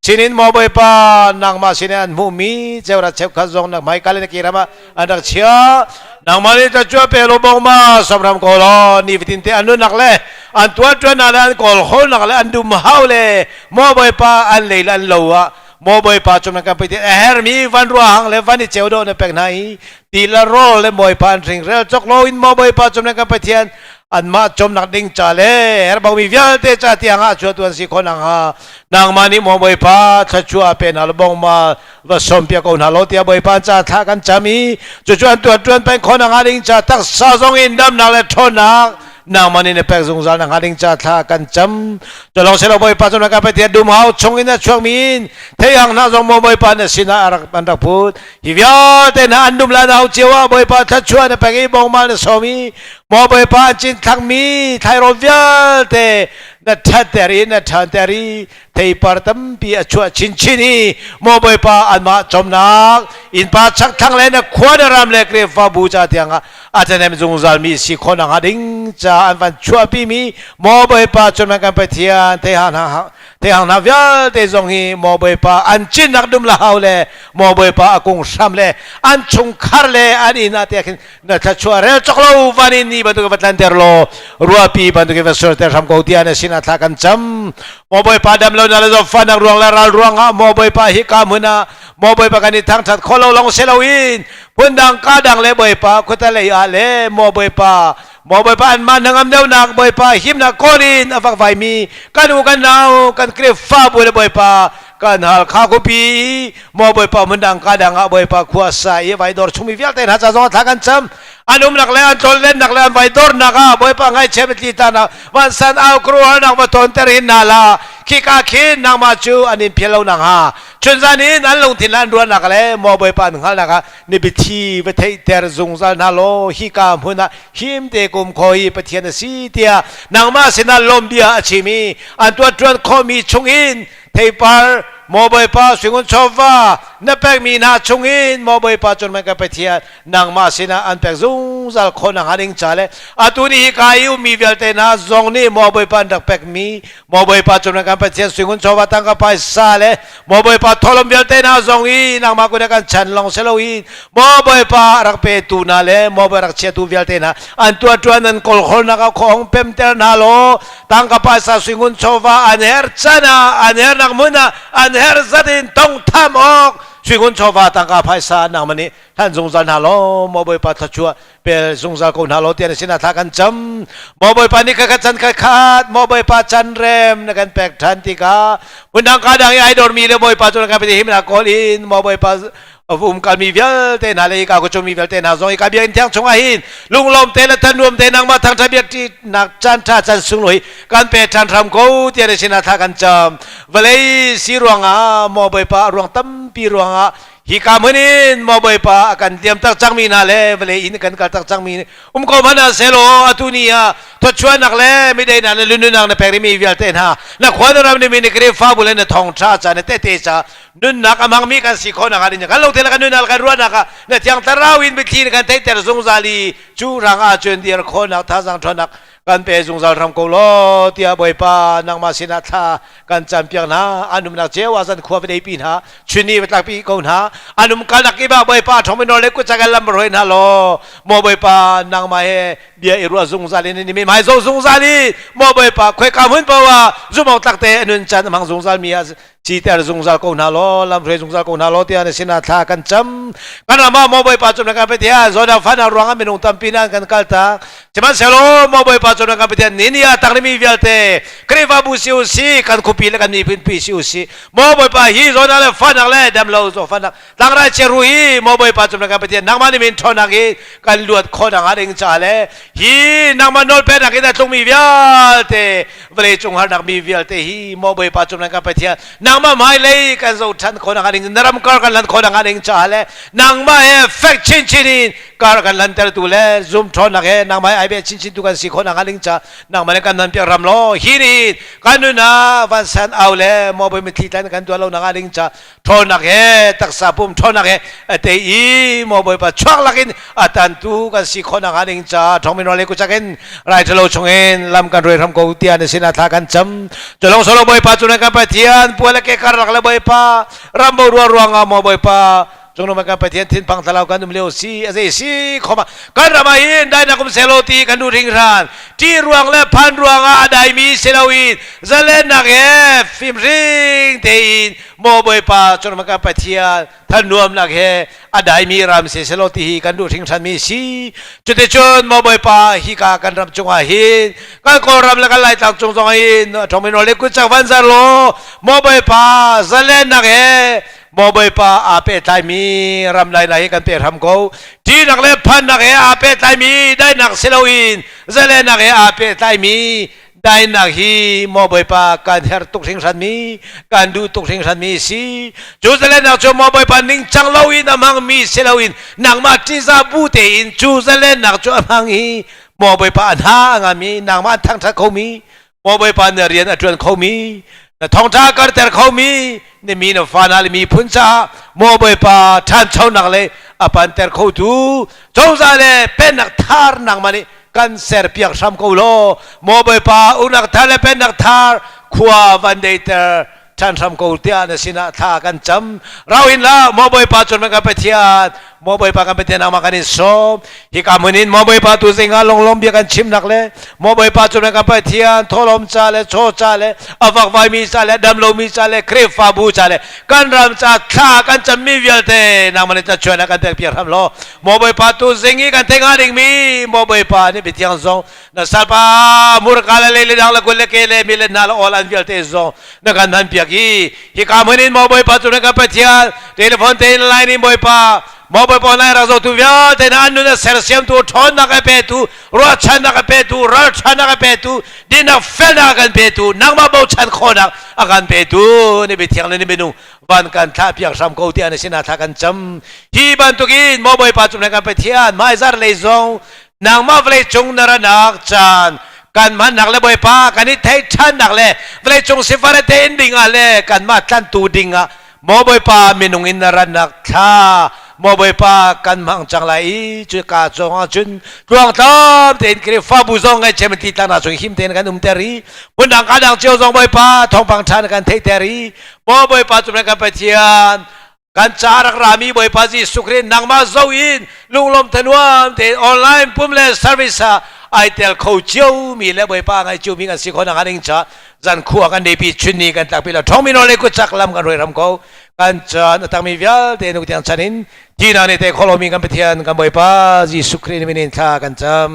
sinin maw Bawipa nangmah sinin an hmuhmi cheurat cheukhat zong na hmaikal in na kiram ah an rak chia nangmah nih thluachuah pe law bongma somram ko law nifatin te an nunnak le an tuanṭuannak le an kawlhawlnak le an dumhau le maw Bawipa an lei le an lo ah maw Bawipa cung kan pei a hermi van ruahang le van i ceu dawh na pek hna i ti le rawl le Bawipa an hringrel cawk lo in maw Bawipa cung kan Pathian anmah cawmnak ding ca le herhbaumi vialte ca tiang ah chuah tuan si khawh nakhnga nangmah nih maw Bawipa thluachuah pe hna law bongma va sawmpiak ko hna law tiah Bawipa ca thla kan cam i cucu an tuan tuan peng khawh nakhnga ding ca taksa zong in damnak le ṭhawnnak nangmah nih na pek zungzal nakhnga ding ca thla kan cam. Culawng silo Bawipa cu na ka Pathian dumhau chung in a chuakmi in theihang hna zong maw Bawipa na sinah a rak an rak phut. Hi vialte hna an dum le an au cio ah Bawipa thluachuah na pek i bongmal na sawm i maw Bawipa an cinthlakmi thlairawl vialte na ṭhatter i na ṭhanter i theipar tampi a chuah chinchin i maw Bawipa anmah cawmnak innpa chakthlang le na khua na ram le Khrihfabu ca tiangah a ṭhahnem zungzalmi si khawh nakhnga ding ca an van chuahpimi maw Bawipa cun kan Pathian theihang hna vialte zong hi maw Bawipa an cinnak dum la hau le maw Bawipa a kung hram le an chungkhar le an inn ah tiah khin na thluachuah rel cawk lo van in ni bantuk va tlanter law ruahpi bantuk va surter hram ko tiah na sinah thla kan cam. Maw Bawipa dam lo na le zawtfahnak ruang le ral ruangah maw Bawipa hi ka hmun ah maw Bawipa kan i thangthat kho lo long si loin phundang ka dang le Bawipa khuata lei ah le maw Bawipa maw Bawipa anmah hnangam deuhnak Bawipa himnak kawl in a vakvai mi kan u kan nau kan Khrihfabu le Bawipa kan hal kha khupi maw Bawipa hmundang ka dang ah Bawipa khua sa i vai dor chungmi vialte hna ca zong thla kan cam. An umnak le an tlonlennak le an vai dornak ah Bawipa ngaihchiat tli ta nak vansan au krualnak va tonter hin na la khika khin nangmah cu an in phial lo nak ha chunzan in an lungthin le an ruahnak le maw Bawipa an hngalhnak ah ni biathi va theihter zungzal hna law hika hmun ah him te kum kho hi Pathian a si tiah nangmah sinah lawm bia a chim i an tuanṭuan khawhmi chungin theipar. Maw Bawipa suingun chawva na pekmi hna chungin maw Bawipa cun man ka Pathian nangmah sinah an pek zungzal khawh nakhnga ding ca le atu ni hi ka i ummi vialte hna zong nih maw Bawipa an rak pekmi maw Bawipa cun man kan Pathian suingun chawva tangka paisa le maw Bawipa tholom vialte hna zong i nangmah kut kan chan lawng si loin maw Bawipa rak petu hna le maw Bawipa rak chiatu vialte hna an tuahṭuan an kawlhawlnak ah khuahong pemter hna law tangka paisa suingun chawva an her can ah an hernak hmun ah an her zat in tongtham awk suingun chawva tangka phaisa nangmah nih hlan zungzal hna law maw Bawipa thluachuah pel zungzal ko hna law tiah na sinah thla kan cam. Maw Bawipa nih kha chan khat khat maw Bawipa chan rem na kan pek than tikah hmundang ka dang i ai dormi le Bawipa cu na kan pek himnak kawl in maw Bawipa um kalmi vialte hna le ka chungmi vialte hna zong i ka biakinn thiang chungah hin lunglawm te le thanuam te nangmah thangṭhat biakṭinak caan ṭha caan sunglawi kan pe ṭhan hram ko tiah na sinah thla kan cam. Vawlei si ruangah maw Bawipa ruang tampi ruangah hi ka hmun in maw Bawipa a kan liam tak cangmi hna le vawlei in kan kal tak cangmi um ko hmanh ah selaw atu ni ah thawchuahnak le mideinak le lununnak na pek rihmi vialte hna na khua na ram ni mi ni Khrihfabu le na thawngṭha ca na tehte ca nunnak a hmangmi kan si khawh nakhnga ding kan lungthin le kan nunnak le kan ruahnak ah na thiang thlarau in mitthli in kan theihter zungzal i cu rang ah cun dir khawhnak thazaang ṭhawnnak kan pe zungzal hram ko law tiah Bawipa nangmah sinah thla kan campiak hna. An umnak cio ah zan khua va deipi hna, chun ni va tlakpi ko hna. An um kalnak kip ah Bawipa ṭhawngminor le kutcak in lam hruai hna law maw Bawipa nangmah he bia i ruah zungzal in ni hmai zo zungzal i maw Bawipa khoika hmun paoh ah zumawk tlak te a nun caan a hmang zungzal mi ah citer zungzal ko hna law, lamhruai zungzal ko hna law tiah na sinah thla kan cam. Kan ram ah maw Bawipa cu na kan Pathian, zawtnak fahnak ruangah minung tampi nan kan kaltak. Sihmanhsehlaw maw Bawipa cu na kan Pathian, ni ni ah tangrimi vialte Khrihfabu si u si, kan khuapi le kan miphun pi si u si, maw Bawipa hi zawtnak le fahnak le damlo zawtfahnak tlangrai chiahru hi maw Bawipa cu na kan Pathian, nangmah nih min ṭhawnnak in kan luat khawh nakhnga ding caah le hi nangmah nawlpeknak in a tlungmi vialte vawlei cung harnak mi vialte hi maw Bawipa cung nan kan Pathian, nangmah hmailei kan zoh ṭhan khawh nakhnga ding, na ram kar kan hlan khawh nakhnga ding caah le nangmah he fek chinchin in kar kan hlantertu le zum ṭhawnnak he nangmah he ai beh chinchin tu kan si khawh nakhnga ding caah nangmah le kan hman piak ram law hi ni kan nun ah vansan au le maw Bawi mitthli tlan kan tuah lo nakhnga ding caah ṭhawnnak he taksa pum ṭhawnnak he a tei i maw Bawipa chuak lakin a tantu kan si khawh nakhnga ding ca ṭhawngmin le kuchak in rai ṭhalo chungin lam kan ruai hram ko tiah na sinah thla kan cam. Culong solo Bawipa cu nan kan Pathian puai le ke karlak le Bawipa rambo ruang ruangah maw Bawipa cungnung kan Pathian thinphang thlalau kan um lio si a zei si khoma kan ram ah hin dainak um selaw ti kan duh hringhran. Ṭih ruang le phan ruangah a daimi si loin zalennak he fimhring tein maw Bawipa cungnung kan Pathian thanuamnak he a daimi ram si selaw ti hi kan duh hringhran mi si. Cuticun maw Bawipa hika kan ram cungah hin kan Kawlram le kan Laitlang cung zong hin ṭhawngmin le kutcak van zar law maw Bawipa zalennak he maw Bawipa aa pehtlaimi ram lai hi kan pe hram ko. Ṭihnak le phannak he aa pehtlaimi daihnak si loin zalennak he aa pehtlaimi dainak hi maw Bawipa kan herh tuk hringhranmi, kan duh tuk hringhranmi si. Cu zalennak cu maw Bawipa ningcang loin a hmangmi si loin nangmah ṭihzah bu tein cu zalennak cu a hmang i maw Bawipa a hna a ngami, nangmah an thangṭhat khomi, maw Bawipa na rian a ṭuan khomi, na thawngṭha karter khomi, na mi na fa hna le miphun caah maw Bawipa ṭhanchonak le a panter khotu cozah le pennak thar nangmah nih kan serpiak hram ko law maw Bawipa uknak thar le pennak thar khua van deiter ṭhan hram ko tiah na sinah thla kan cam. Rau hin la maw Bawipa cun kan Pathian, maw Bawipa kan Pathian nangmah kan in sawm. Hika hmun in maw Bawipa tu zingah lunglawm bia kan chimnak le maw Bawipa cun kan Pathian thawhlawm ca le chaw ca le a vakvaimi ca le damlomi ca le Khrihfabu ca le kan ram ca thla kan cammi vialte nangmah nih tlachuan kan pek piak hram law maw Bawipa tu zing i kan theih hnga dingmi maw Bawipa nih biathiang zong na salpa murka le lei le dang le kul le ke le mi le hna le awl an vialte zong na kan hman piak i hika hmun in maw Bawipa cu na kan Pathian telephone tein line in Bawipa maw Bawipa online rak zohtu vialte na an nun a sersiamtu, ṭhawnnak a petu, ruahchannak a petu, ralṭhanak a petu, dinnak felnak a kan petu, nangmah bochan khawhnak a kan petu ni biathiang le ni minung van kan thlah piak hram ko tiah na sinah thla kan cam. Hi bantukin maw Bawipa cu na kan Pathian hmaizar lei zong nangmah vawlei cung na ranak caan Kan hmannak le Bawipa kan i theih ṭhannak le vawleicung sifar tein ding ah le kanmah tlantu ding ah maw Bawipa minung in na rannak thla maw Bawipa kan hmang cang lai i cuka zong ah cun tluangtlam tein Khrihfabu zong ngaihchiam ti tlangnak chung him tein kan umter i hmundang ka dang cio zong Bawipa thawngpang ṭha na kan theihter i maw Bawipa cu kan Pathian kan ca rak rami Bawipa Jesuh Khrih nangmah zo in lunglawm thanuam tein online pum le service ah ai tel kho cio mi le Bawipa ngai cio mi kan si kho nak ding cha zan khua kan pi chun ni kan tlak pi lo thong mi no le ku chak lam kan roi ram ko kan chan atang mi vialte nuk tiang chan in tina ne te kholo mi kan Pathian kan Bawipa Jesuh Khrih min in thla kan cam.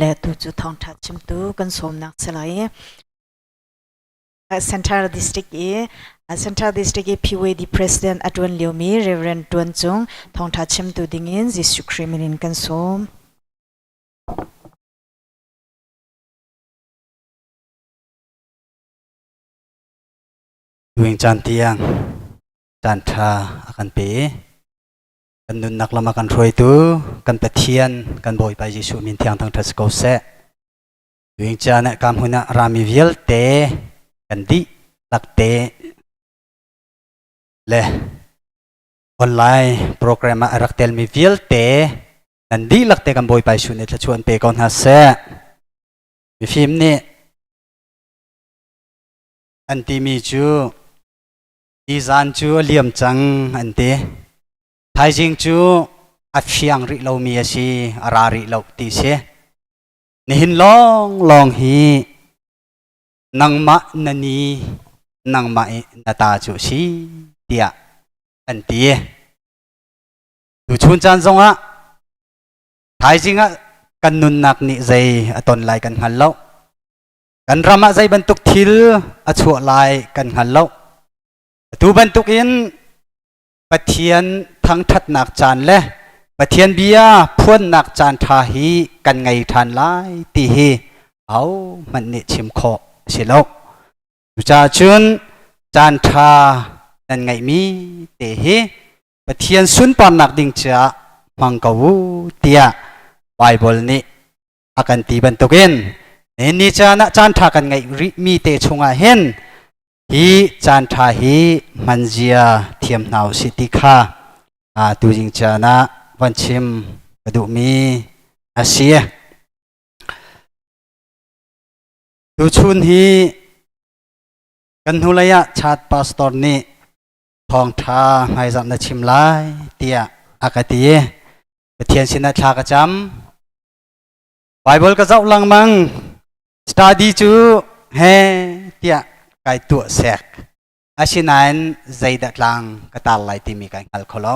Le tu cu thawngṭha chimtu kan sawmnak si lai. Central District i Central District i PYD President a ṭuan liomi Reverend Tuan Cung thawngṭha chimtu dingin Jesuh Khrih min in kan sawm. Tuing caan tiang caan ṭha a kan pe i kan nunnak lam a kan hruaitu kan Pathian kan Bawipa Jesuh min thiang thangṭhat si ko seh. Tuing caan ah ka hmun ah rami vialte kan dihlak te le online program ah a rak telmi vialte kan dihlak te kan Bawipa Jesuh nih thluachuah an pe ko hna seh. Mifim nih an timi cu hi zan cu a liam cang an ti. Thaizing cu a fiang rih lomi a si, a ra rih lo ti si. Nihin lawnglawng hi nangmah na ni, nangmah i na ta cu a si tiah an ti. Tuchun caan zongah thaizing ah kan nunnak nih zei a ton lai kan hngal lo. Kan ram ah zei bantuk thil a chuah lai kan hngal lo. Atu bantukin Pathian thangṭhatnak caan le Pathian bia phuannak caan ṭha hi kan ngei ṭhan lai ti hi ahohmanh nih chim khawh a si lo. Cucaah cun caan ṭha nan ngeihmi te hi Pathian sunparnak ding caah hmang ko u tiah Baibal nih a kan ti bantukin ni caan ah caan ṭha kan ngeih rihmi te chungah hin hi caan ṭha hi hmanzia thiam hna u sih ti kha tuzing caan ah van chim ka duhmi a si. Tuchun hi kan hnulei ah chat pastor nih thawngṭha hmaizarh na chim lai tiah a ka ti i Pathian sinah thla ka cam. Bible ka zoh lengmang. Study cu he tiah kai tuah sek. Asinain zeidah tlang ka tar lai timi kai hngal kho lo.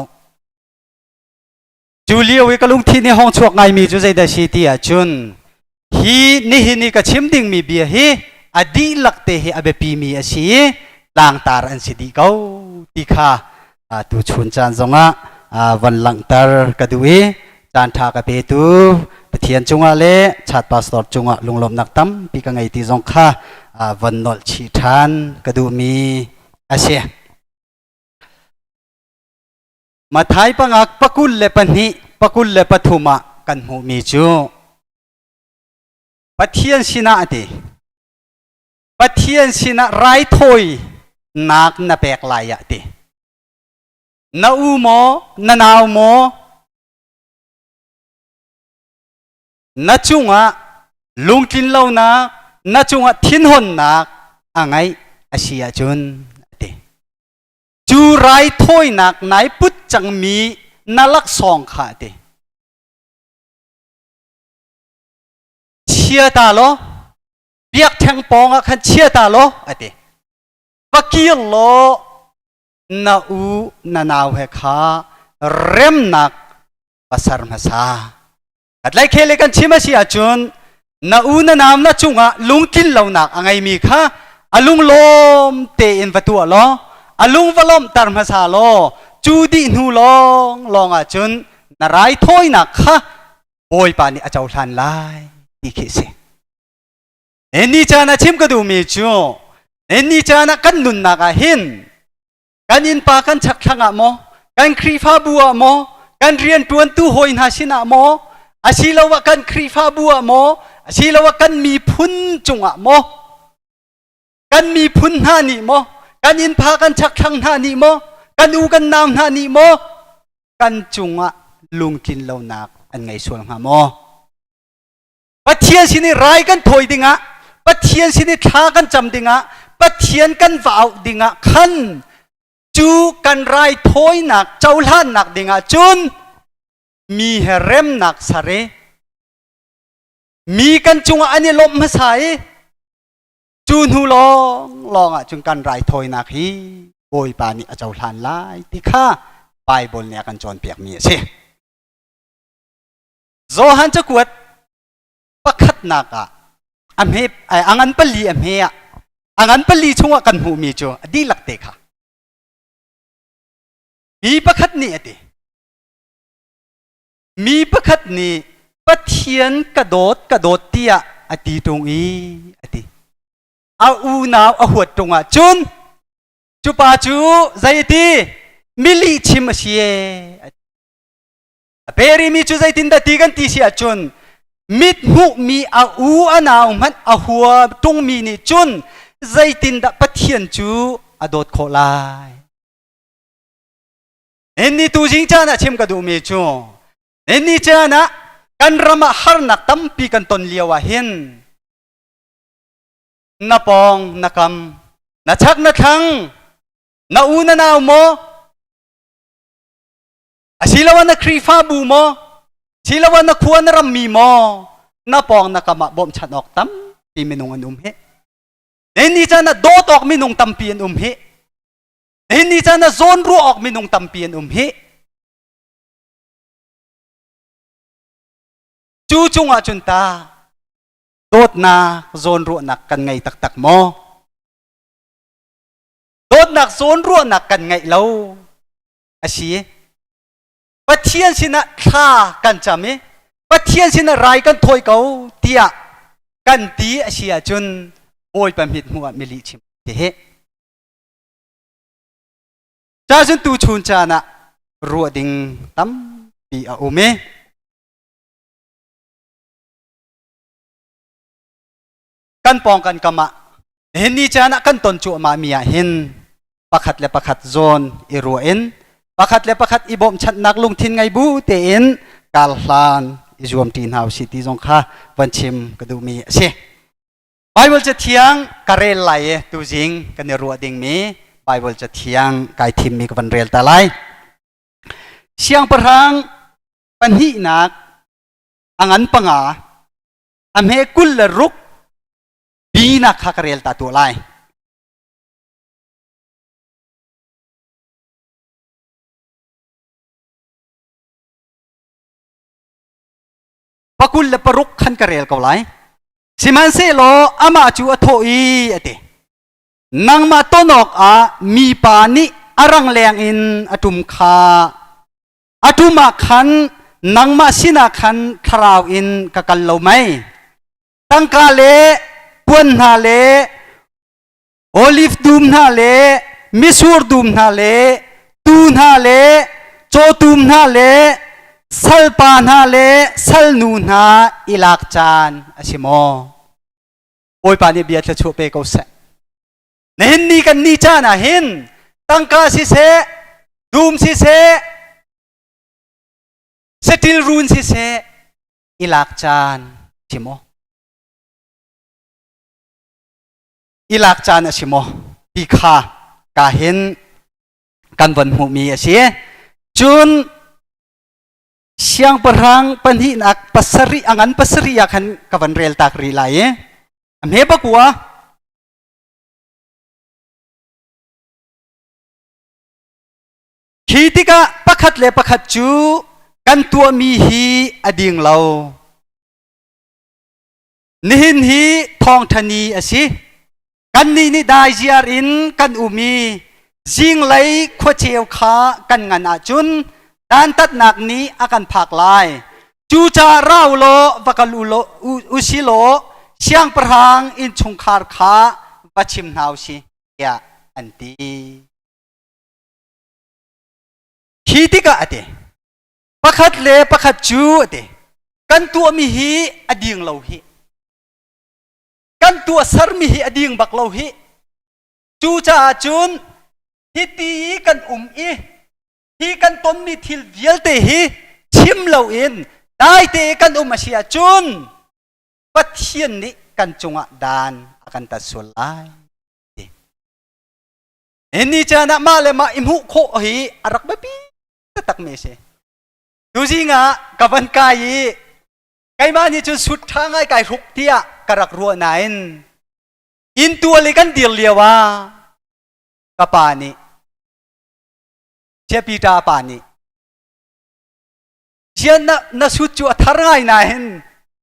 Cu lio i ka lungthin i hong chuak ngaimi cu zeidah si ti ahcun hi nihin i ka chim dingmi bia hi a dihlak te hi a biapimi a si i tlangtar an si dih ko ti kha tu chun caan zongah von langhter ka duh i caan ṭha ka petu Pathian cungah le chat pastor cungah lunglawmhnak tampi ka ngei ti zong kha von nolh chih ṭhan ka duhmi a si. Mathai pangak pakul le pahnih pakul le pathum ah kan hmuhmi cu Pathian sinah a ti. Pathian sinah raithawi nak na pek lai ah ti. Na u maw, na nau maw, na cungah lungtlin lonak, na cungah thinhonnak a ngeih a si ahcun a ti. Cu raithawinak nai put cangmi na laksawng kha a ti. Chia ta law, biakṭheng pawng ah khan chia ta law a ti. Va kir law na u na nau he kha remnak va ser hmasa. Khatlei khel i kan chim a si ahcun na u na nau na cungah lungtlin lonak a ngeimi kha a lunglawm tein va tuah law a lung va lawmhter hmasa law cu dih hnu lawng lawng ahcun na raithawinak kha Bawipa nih a cohlan lai ti khi a si. Ni caan ah chim ka duhmi cu ni caan ah kan nunnak ah hin. Kan innpa kan chakthlang ah maw, kan Khrihfabu ah maw, kan rianṭuantu hawi hna sinah maw, asiloah kan Khrihfabu ah maw, asiloah kan miphun cungah maw, kan miphun hna nih maw, kan innpa kan chakthlang hna nih maw, kan u kan nau hna nih maw, kan cungah lungtlin lonak an ngei sual hnga maw? Pathian sin i rai kan thawi dingah, Pathian sin i thla kan cam dingah, Pathian kan va auh dingah khan cu kan rai thawinak cohlannak dingah cun mi he remnak ser i mi kan cungah an i lawmh hmasa i cu hnu lawng lawng ah cun kan raithawinak hi Bawipa nih a cohlan lai ti kha Baibal nih a kan cawnpiakmi a si. Johan cakuat pakhatnak ah a hme a ngan pali a hme ah a ngan pali chungah kan hmuhmi cu a dihlak te kha mi pakhat nih a ti mi pakhat nih Pathian ka dawt ka dawt tiah a ti ṭung i a ti a unau a huat ṭung ah cun cu pa cu zei a ti mi lihchim a si e a ti A perimi cu zeitindah ti kan ti si ahcun mit hmuhmi a u a nau hmanh a hua ṭungmi nih cun zeitindah Pathian cu a dawt khawh lai. Ni tu zing caan ah chim ka duhmi cu ni caan ah kan ram ah harnak tampi kan ton lio ah hin na pawng na kam na chak na thlang na u na nau maw Asiloah na Khrihfabu maw? Siloah na khua na rammi maw? Na pawng na kam ah bawmhchanh awk tampi minung an um hi. Nihin ni caan ah dawt awk minung tampi an um hi. Nihin ni caan ah zawnruah awk minung tampi an um hi. Cu cungah cun ta dawtnak zawnruahnak kan ngei taktak maw? Dawtnak zawnruahnak kan ngeih lo. A si. Pathian sinah thla kan cam i Pathian sinah rai kan thawi ko tiah kan ti a si ahcun Bawipa mit hmuh ah mili chim ti hi. Cacun tuchun caan ah ruah ding tampi a um i kan pawng kan kam ah nihin ni caan ah kan ton cuahmah mi ah hin pakhat le pakhat zawn i ruah in pakhat le pakhat i bawmhchanhnak lungthin ngei bu tein kar hlan i zuam ṭi hna usih ti zong kha van chim ka duhmi a si. Bible cathiang ka rel lai i tuzing kan i ruah dingmi Bible cathiang kai thimmi ka van rel ta lai. Siangpahrang pahnihnak a ngan panga a hme 26 binak kha ka rel ta tuah lai. Pakul le paruk khan ka rel ko lai. Sihmanhsehlaw amah cu a thawh i a ti. Nangmah ton awkah mipa nih a rangleng in a ṭum kha a ṭum ah khan nangmah sinah khan thlarau in ka kal lo mei? Tangka le puan hna le oliv dum hna le mitsur dum hna le tuu hna le cawtum hna le salpa hna le salnu hna i lak caan a si maw? Bawipa nih bia thluachuah pe ko seh. Nihin ni kan ni caan ah hin tangka siseh, dum siseh, saṭil run siseh i lak caan si maw? I lak caan a si maw ti kha ka hin kan von hmuhmi a si. Cun siangpahrang pahnihnak pasarih a ngan pasarih ah khan ka van rel tak rih lai i a hme pakua Khi tikah pakhat le pakhat cu kan tuahmi hi a ding lo. Nihin hi thawngṭha ni a si. Kannih nih daiziar in kan um i zinglei khuaceu kha kan ngan ahcun dantatnak nih a kan phak lai. Cucaah ra u law va kal u law u si law siangpahrang innchungkhar kha va chim hna u si tiah an ti. Khi tikah a ti. Pakhat le pakhat cu a ti. Kan tuahmi hi a ding lo hi. Kan tuahsermi hi a ding bak lo hi. Cucaah cun hiti i kan um i hi kan tonmi thil vialte hi chim loin daite i kan um a si ahcun Pathian nih kan cungah dan a kan tat sual lai. Ni caan ah mah le mah i hmuh khawh hi a rak biapi taktak mi a si. Tuzing ah ka van kai i keimah nih cun sut ṭha ngai kai hruk tiah ka rak ruah nain inn tual i kan dir lio ah ka pa nih Chia Peter pa nih Jian na, na sut cu a thar ngai nain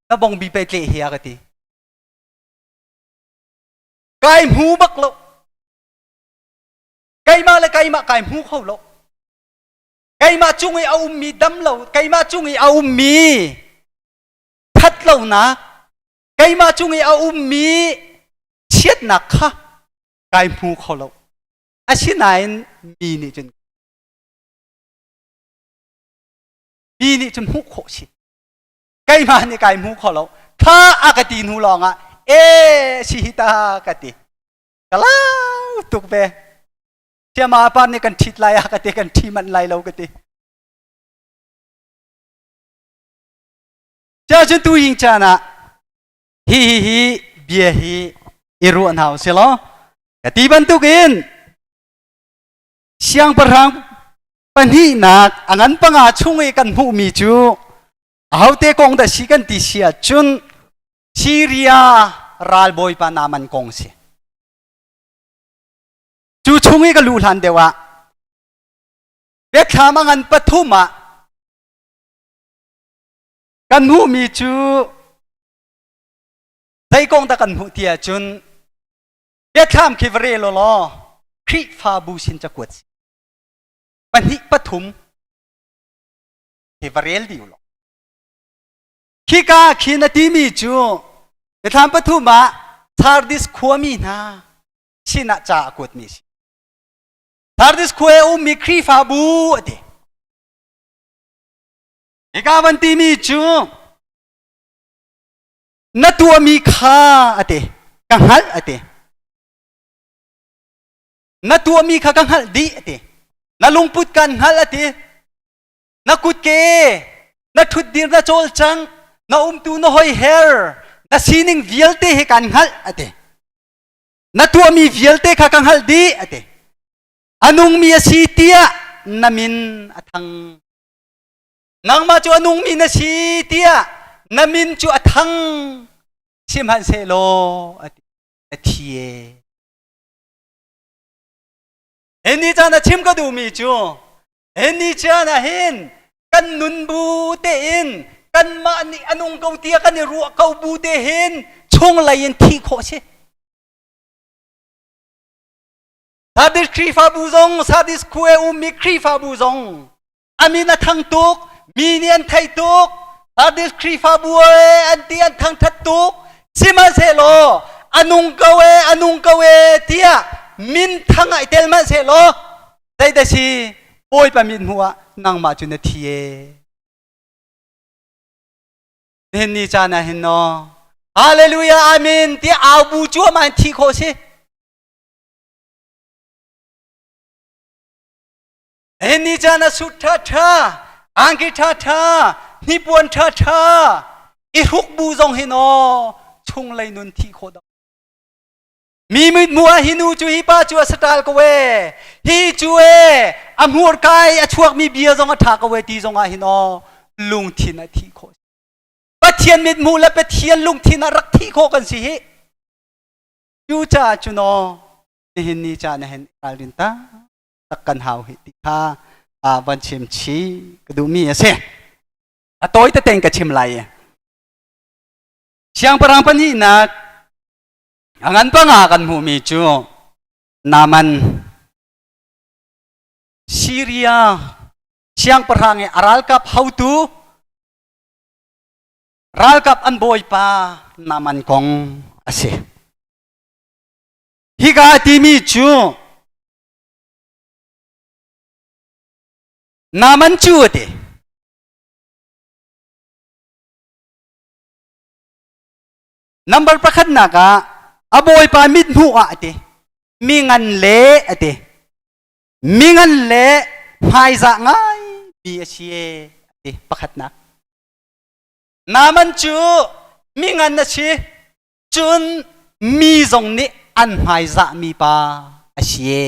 na bongbi pe tleh hi a ka ti. Kai hmu bak lo. Keimah le keimah kai hmu kho lo. Keimah cung i a ummi dam lo, keimah cung i a ummi that lonak, keimah cung i a ummi chiatnak kha kai hmu kho lo. Asinain mi nih cun mi nih cun hmuh khawh si. Keimah nih kai hmu kho lo. Tha a ka ti hnu lawng ah e si hi ta ka ti. Ka lau tuk ve. Siama pa nih kan ṭhit lai ah ka ti kan ṭhi manh lai lo ka ti. Cun tu ying caan ah hi hi hi bia hi i ruah hna usih law ka ti bantukin siangpahrang pahnihnak a ngan panga chung i kan hmuhmi cu ahote kong dah si kan ti si ahcun Syria ralbawipa Naaman kong si. Cu chung i ka luh hlan deuh ah biathlam a ngan pathum ah kan hmuhmi cu zei kong dah kan hmuh ti ahcun biathlam khi va rel law Khrihfabu sin cakuat si pahnih pathum khi va rel dih law khika khi na timi cu biathlam pathum ah Sardis khuami hna sinah ca a kuatmi a si. Sardis khua i a ummi Khrihfabu a ti. Hika van timi cu na tuahmi kha a ti ka hngalh a ti. Na tuahmi kha ka hngalh dih a ti. Na lungput kan hngalh a ti. Na kutke na ṭhutdir na cawlcang na umtu na hoiher na sining vialte hi kan hngalh a ti. Na tuahmi vialte kha ka hngalh dih a ti. A nungmi a si tiah na min a thang. Nangmah cu a nungmi na si tiah na min cu a thang. Sihmanhsehlaw a ti, a thi e. Hi ni caan a chim ka duhmi cu hi ni caan ah hin kan nun bu tein kanmah nih a nung ko tiah kan i ruah ko bu te hin chunglei in thih khawh si. Sardis Khrihfabu zong Sardis khua ummi Khrihfabu zong a min a thang tuk mi nih an thei tuk Sardis Khrihfabu e an ti an thangthat tuk sihmanhsehlaw a nung ko e a nung ko e tiah min thang ah i tel hmanhsehlaw zeidah si Bawipa mit hmuh ah nangmah cu na thi e nihin ni caan ah hin no Hallelujah Amen ti au bu cuahmah in thi khawh si Nihin ni caan ah suit ṭhaṭha, angki ṭhaṭha, hnipuan ṭhaṭha, i hruk bu zong hi naw chunglei nun thih khawh dok. Mi mithmuh ah hi nu cu hi pa cu a saṭal ko e, hi cu e, a hmurka i a chuakmi bia zong a ṭha ko e ti zong ah hin aw lungthin a thih khawh. Pathian mithmuh le Pathian lungthin ah rak thih khawh kan si hi. Cucaah cun aw nihin ni caan ah hin ralrin ta tak kan hau hi ti kha van chim chi ka duhmi a si. A tawi tete in ka chim lai i. Siangpahrang pahnihnak a ngan panga kan hmuhmi cu Naaman Syria siangpahrang i a ralkap hotu ralkap an bawipa Naaman kong a si. Hika a timi cu. Naaman cu a ti. Number pakhatnak ah a bawipa mithmuh ah a ti. Mi ngan le a ti. Mi ngan le hmaizah ngai mi a si e a ti pakhatnak. Naaman cu mi ngan a si. Cun mi zong nih an hmaizahmi pa a si e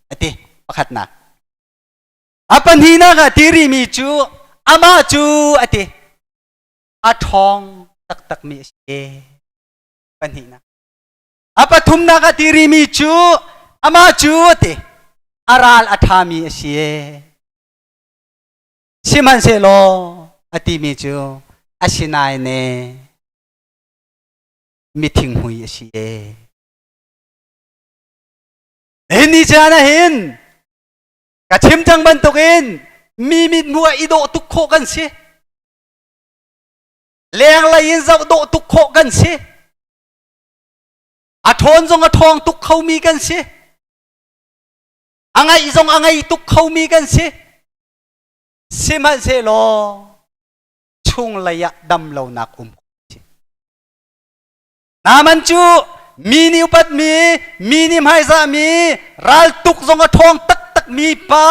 a ti pakhatnak. A pahnihnak ah ti rihmi cu amah cu a ti a ṭhawng taktakmi a si. Pahnihnak. A pathumnak ah ti rihmi cu amah cu a ti a ral a ṭhami a si. Sihmanhsehlaw a timi cu asinain e mithinghmui a si. Hi ni caan ah hin Ka chim cang bantukin mi mithmuh ah i dawh tuk khawh kan si. Lenglei in zoh dawh tuk khawh kan si. A ṭhawn zong a ṭhawng tuk khomi kan si. A ngaih zong a ngei tuk khomi kan si. Sihmanhsehlaw chunglei ah dam lonak um si. Naaman cu mi nih upatmi, mi nih hmaizahmi, raltuk zong a ṭhawng taktakmi pa,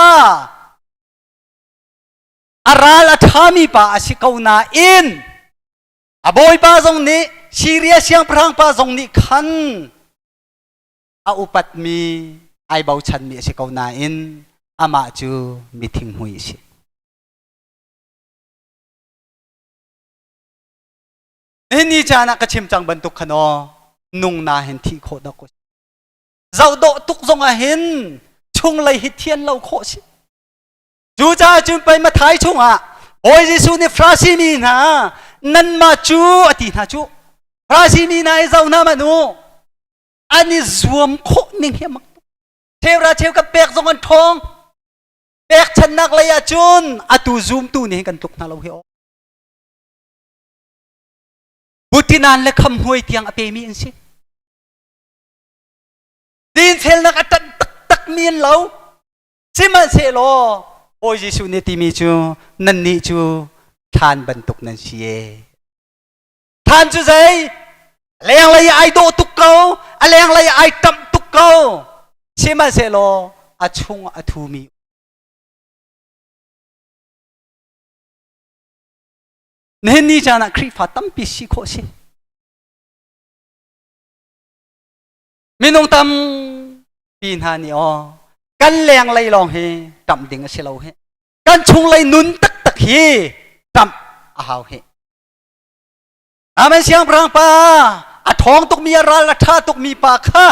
a ral a ṭhami pa a si ko nain a bawipa zong nih Siria siangpahrang pa zong nih khan a upatmi, ai bochanmi a si ko nain amah cu mi thinghmui a si. Nihin ni caan ah ka chim cang bantuk khan aw nung na hin thih khawh dak ko zoh dawh tuk zong ah hin chunglei hi thian lo khawh si cucaah cun pei Mathai chungah Bawi Jesuh nih Farasi mi hna nanmah cu a ti hna cu Farasi mi hna i zoh hna mah nu an i zuam khawh ning hi a mak tuk cheuhra cheu ka pek zong an ṭhawng pekchannak lei ah cun atu zumtu nih hin kan tluk hna lo hi aw Butinan le khamhmuai tiang a pemi an si. Dinfelnak a ṭanh taktakmi an lo. Sihmanhsehlaw Bawi Jesuh nih timi cu nannih cu thlan bantuk nan si e. Thlan cu zei? Lenglei ai dawh tuk ko, a lenglei ai ṭamh tuk ko. Sihmanhsehlaw a chung a thumi Nihin ni caan ah Khrihfa tampi si khawh si. Minung tampi hna nih aw kan lenglei lawng hi ṭamh ding a si lo hi. Kan chunglei nun taktak hi ṭamh a hau hi. Amen siangpahrang pa a ṭhawng tukmi a ral a ṭha tukmi pa kha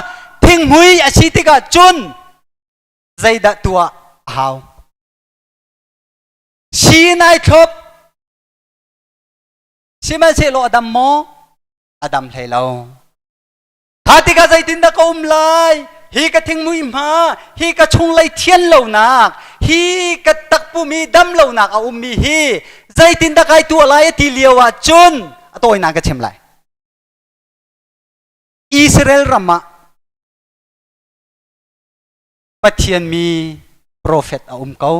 thinghmui a si tikah cun zeidah tuah a hau? Sii nai thlop. Sihmanhsehlaw a dam maw? A dam hlei lo. Kha tikah zeitindah ka um lai? Hi ka thingmui hma, hi ka chunglei thian lonak, hi ka takpum i dam lonak a ummi hi zeitindah kai tuah lai a ti lio ah cun a tawinak ka chim lai. Israel ram ah Pathian mi profet a um ko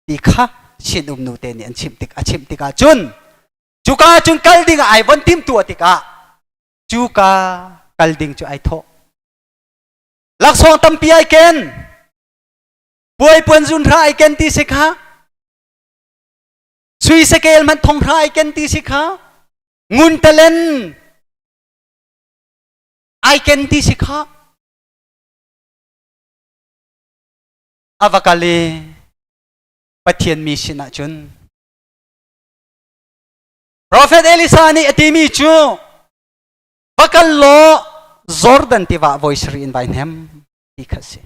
ti kha sinum nu te nih an chimh tik a chimh tikah cun cuka cun kal ding ah ai von tim tuah tikah cuka kal ding cu ai thawh laksawng tampi ai ken puai puan zun hra ai ken ti si kha sui sakel hmanh thong hra ai ken ti si kha ngun talen ai ken ti si kha A va kal i Pathian mi sinah cun Profet Elisa nih a timi cu va kal law Jordan tiva voi sarih in vai hnem ti kha a si.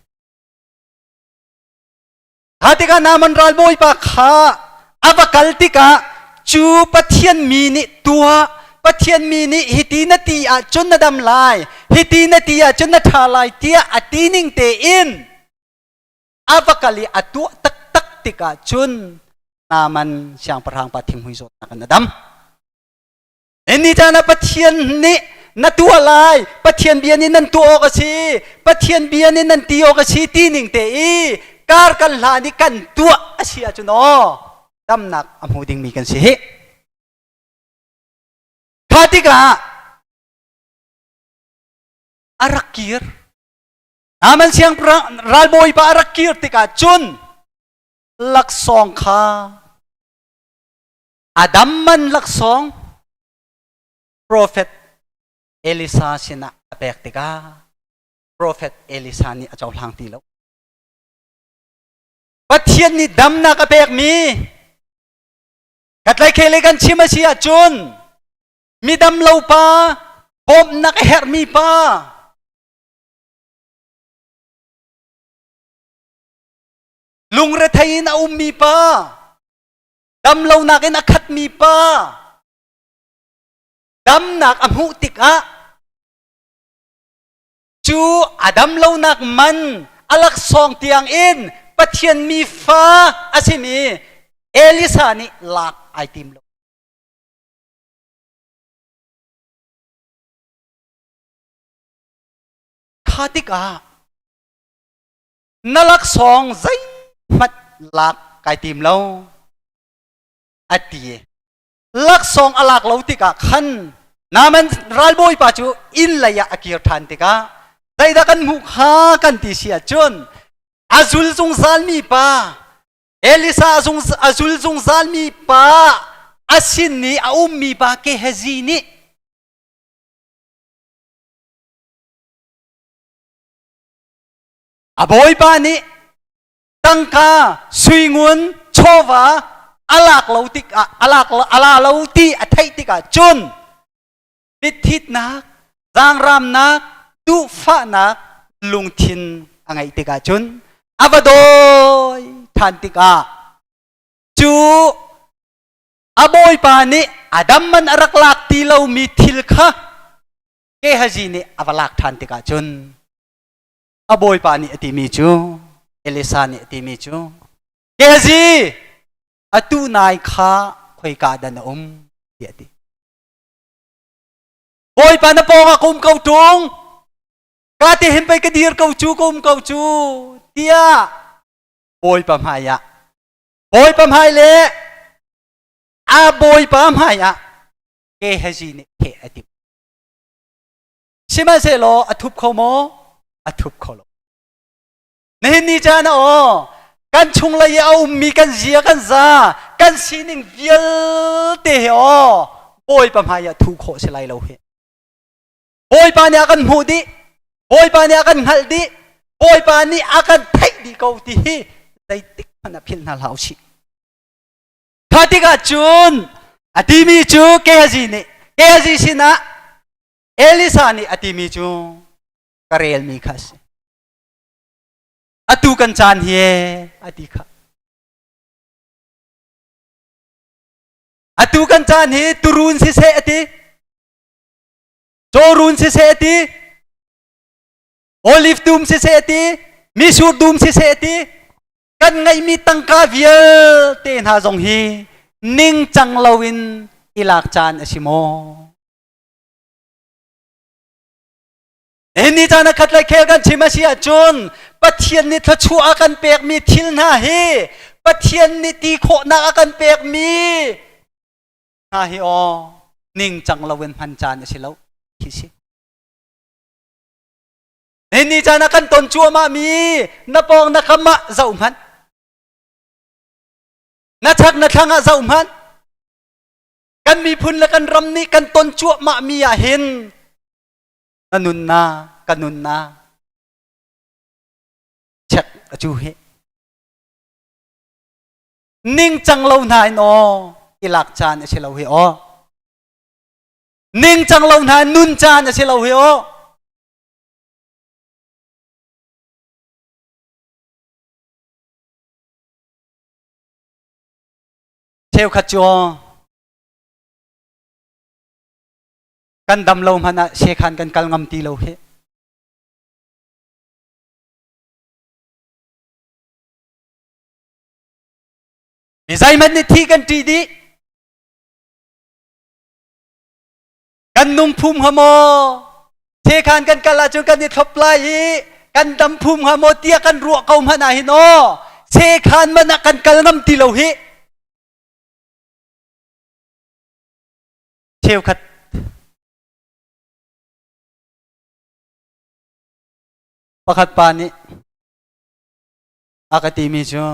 Kha tikah Naaman ralbawipa kha a va kal tikah cu Pathian mi nih tuah Pathian mi nih hiti na ti ahcun na dam lai hiti na ti ahcun na ṭha lai tiah a ti ning tein a va kal i a tuah taktak tikah cun Naaman siangpahrang pa thinghmui zawtnak in a dam. Ni caan ah Pathian nih na tuah lai, Pathian bia nih nan tuah awk a si, Pathian bia nih nan ti awk a si ti ning te i Kar kan hlan i kan tuah a si ahcun aw damnak a hmu dingmi kan si hi. Kha tikah a rak kir. Naaman siang ralbawi pa a rak kir tikah cun laksawng kha a dam man laksawng profet Elisa sinah a pek tikah profet Elisa nih a cohlang ti lo. Pathian nih damnak a pekmi katlaikhe le kan chim a si ahcun midam lo pa bawmhnak a herhmi pa lungrethei in a ummi pa damlonak in a khatmi pa damnak a hmuh tikah cu a damlonak man a laksawng tiang in Pathian mi fa a simi Elisa nih lak ai tim lo. Kha tikah na laksawng zeihmanh lak kai tim lo a ti. Laksawng a lak lo tikah khan Naaman ralbawipa cu inn lei ah a kir ṭhan tikah zeidah kan hmuh kha kan ti si ahcun a zul zungzalmi pa Elisa a zul zungzalmi pa a sin i a ummi pa Gehazi nih a bawipa nih tangka suingun chawva a lak lo tikah a lak a la lo ti a theih tikah cun mithitnak zaangramnak duhfahnak lungthin a ngeih tikah cun a va dawi ṭhan tikah cu a bawipa nih a dam man a rak lak ti lomi thil kha Gehazi nih a va lak ṭhan tikah cun a bawipa nih a timi cu Elisa nih a timi cu Gehazi atu nai kha khoika dah na um tiah a ti. Bawipa na pawngah ka um ko ṭung ka te hin pei ka dir ko cu ka um ko cu tiah Bawipa hmai ah Bawipa hmai le a Bawipa hmai ah Gehazi nih pheh a timh. Sihmanhsehlaw a thup kho maw? A thup kho lo. Nihin ni caan ah aw kan chunglei i a ummi kan zia kan za kan sining vialte he aw Bawipa hmai ah thuh khawh si lai lo hi. Bawipa nih a kan hmuh dih. Bawipa nih a kan hngalh dih. Bawipa nih a kan theih dih ko ti hi zeitik hmanh ah philh hna hlah usih. Kha tikah cun a timi cu Gehazi nih Gehazi sinah Elisa nih a timi cu ka relmi kha a si. Atu kan caan hi a ti kha. Atu kan caan hi turun siseh a ti. Cawrun siseh a ti. Olive dum siseh a ti. Misur dum siseh a ti. Kan ngeihmi tangka vialte hna zong hi ningcang loin i lak caan a si maw? Nihin ni caan a khat le khel kan chim a si ahcun Pathian nih thluachuah a kan pekmi thil hna hi Pathian nih ti khawhnak a kan pekmi hna hi aw ningcang loin hman caan a si lo khi si. Nihin ni caan ah kan ton cuahmah mi na pawng na kam ah zoh hmanh. Na chak na thlang ah zoh hmanh. Kan miphun le kan ram nih kan ton cuahmah mi ah hin na nunnak ka nunnak check a cu hi ningcang lo hna in aw i lak caan a si lo hi aw ningcang lo hna nun caan a si lo hi aw cheukhat cu aw kan dam lo hmanh ah sekhan kan kal ngam ti lo hi mi zeihmanh nih thi kan ṭih dih kan nung phum hnga maw sekhan kan kal ahcun kan i thlop lai i. Kan dam phum hnga maw tiah kan ruah ko hmanh ah hin aw sekhan man ah kan kal ngam ti lo hi. Cheukhat pakhat pa nih a ka timi cu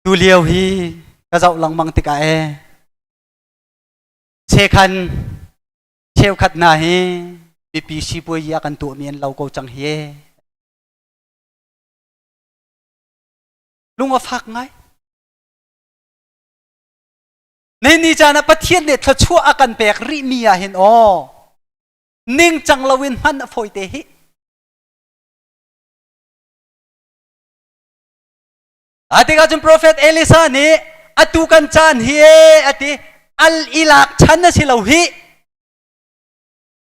tu lio hi ka zoh lengmang tikah ee sekhan cheukhat hna hi mipi sipuazi a kan tuahmi an lo ko cang hi ee. Lung a fak ngai. Ni caan ah Pathian nih thluachuah a kan pek rihmi ah hin aw ningcang loin hman a fawi te hi. A tikah cun profet Elisa nih atu kan caan hi e a ti al i lak chan a si lo hi.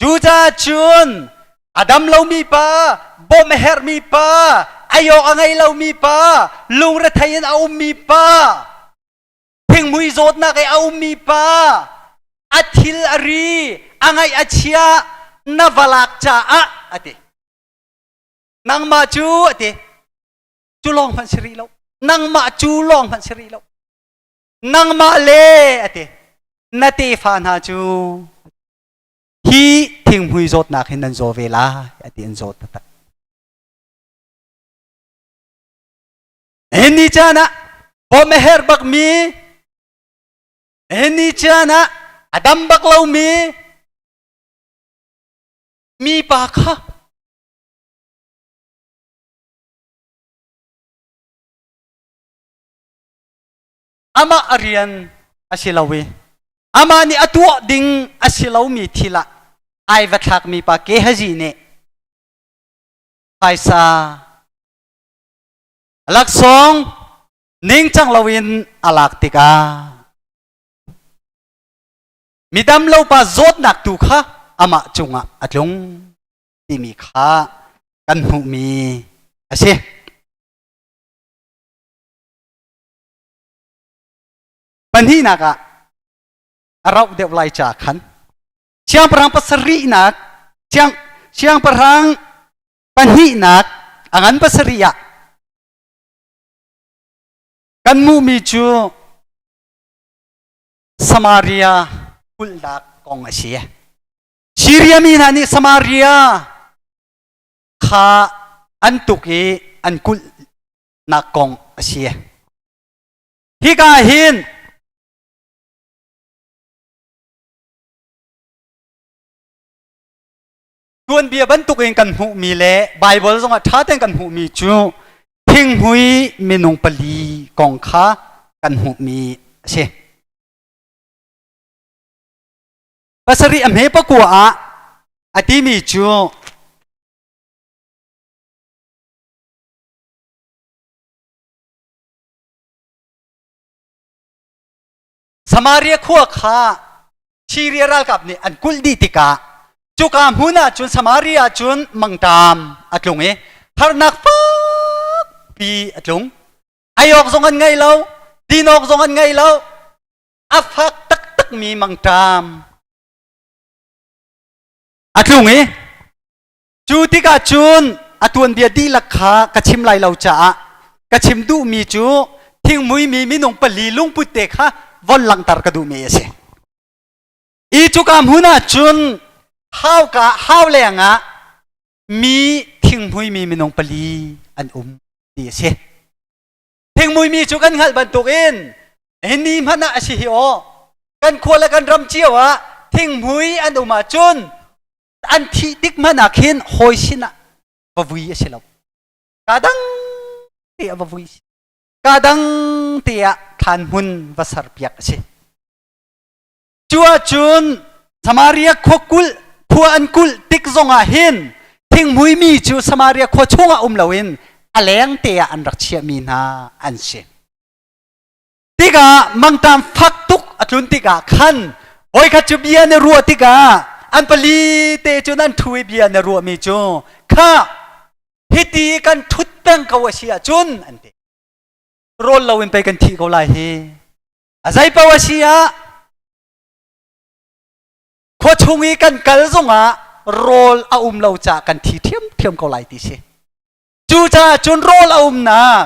Cucaah cun a dam lomi pa, bawmh a herhmi pa, ayawk a ngei lomi pa, lungrethei in a ummi pa, thingmui zawtnak i a ummi pa, a thil a ri, a ngaih a chia, na va lak caah a ti. Nangmah cu a ti. Cu lawng hmanh si rih lo. Nangmah cu lawng hmanh si rih lo. Nangmah le a ti. Na tefa hna cu hi thinghmui zawtnak hin nan zaw ve lai a ti an zaw taktak. Ni caan ah bawm a herh bakmi ni caan ah a dam bak lomi mi pa kha Amah a rian a si lo i amah nih a tuah ding a si lomi thil ah ai va thlakmi pa Gehazi nih phaisa laksawng ningcang loin a lak tikah midam lo pa zawtnak tu kha amah cungah a tlung timi kha kan hmuhmi a si. Pahnihnak ah a rauh deuh lai ca khan siangpahrang pasarihnak siang siangpahrang pahnihnak a ngan pasarih ah kan hmuhmi cu Samaria kulhnak kong a si. Siria mi hna nih Samaria kha an tuk i an kulhnak kong a si. Hika hin tuanbia bantukin kan hmuhmi le Baibal zongah ṭha tein kan hmuhmi cu thinghmui minung pali kong kha kan hmuhmi a si. Pasarih a hme pakua ah a timi cu Samaria khua kha Syria ralkap nih an kulh dih tikah cuka hmun ah cun Samaria ah cun mangṭam a tlung i harnak fakpi a tlung. Ei awk zong an ngei lo, din awk zong an ngei lo. A fak taktakmi mangṭam a tlung i cu tikah cun a tuanbia dihlak kha ka chim lai lo caah ka chim duhmi cu thingmuimi minung pali lungput te kha von langhter ka duhmi a si. I cuka hmun ah cun hauka hau lengah mi thinghmuimi minung pali an um ti a si. Thingmuimi cu kan hngalh bantukin ni hmanh ah a si hi aw kan khua le kan ram cio ah thinghmui an um ahcun an thih tik hmanh ah khin hawi sinah va vui a si lo. Ka dang te ah va vui si. Ka dang te ah thlan hmun va serpiak a si. Cu ahcun Samaria khua kulh khua an kulh tik zongah hin thinghmuimi cu Samaria khua chungah um loin a leng te ah an rak chiahmi hna an si. Tikah mangṭam fak tuk a tlun tikah khan voikhat cu bia na ruah tikah an pali te cu nan ṭhu i bia na ruahmi cu kha hiti kan ṭhut peng ko a si ahcun an ti. Rawl loin pei kan thih ko lai hi. A zei paoh a si ah khua chung i kan kal zongah rawl a um lo caah kan thi ṭhiamṭhiam ko lai ti si. Cucaah cun rawl a umnak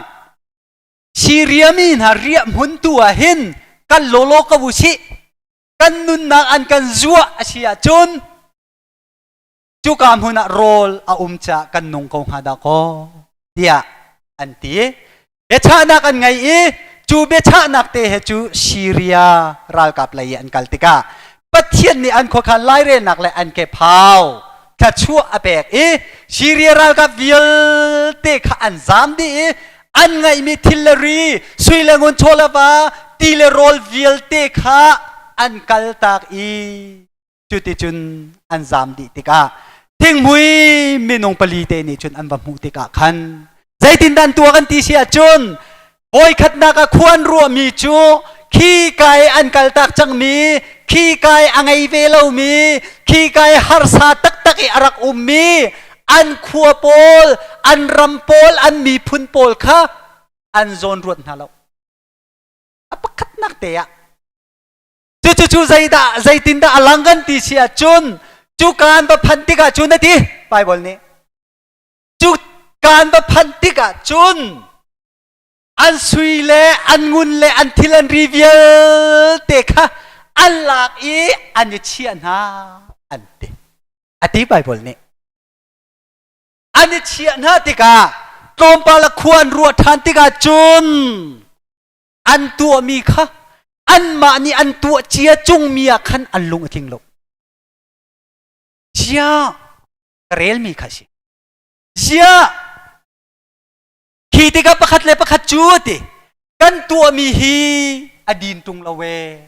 Siria mi hna riah hmun tu ah hin kan lawlaw ko u sih. Kan nunnak an kan zuah a si ahcun cuka hmun ah rawl a um caah kan nung ko hnga dah kaw tiah an ti. Biachahnak an ngei i cu biachahnak te he cu Siria ralkap lei i an kal tikah Pathian nih an khuakhan lairelnak le an kephau thluachuah a pek i Siria ralkap vialte kha an zaam dih i an ngeihmi thil le ri sui le ngun chaw le va ti le rawl vialte kha an kaltak i cuticun an zaam dih tikah thinghmui minung pali te nih cun an va hmuh tikah khan zeitindah an tuah kan ti si ahcun voikhatnak ah khua an ruahmi cu khi kai an kaltak cangmi khi kai a ngei ve lomi khi kai harsa taktak i a rak ummi an khua pawl an ram pawl an miphun pawl kha an zawn ruat hna lo a pakhatnak te ah Cucu zeidah zeitindah a lang kan ti si ahcun cu kaan va phanh tikah cun a ti Bible nih. Cu kaan va phanh tikah cun an sui le an ngun le an thil an ri vialte kha an lak i an i chiah hna an ti. A ti Bible nih. An i chiah hna tikah tlawmpal a khua an ruah ṭhan tikah cun an tuahmi kha anmah nih an tuah cia cungmi ah khan an lung a tling lo. Ziah ka relmi kha si. Ziah khi tikah pakhat le pakhat cu a ti kan tuahmi hi a din tung lo ee.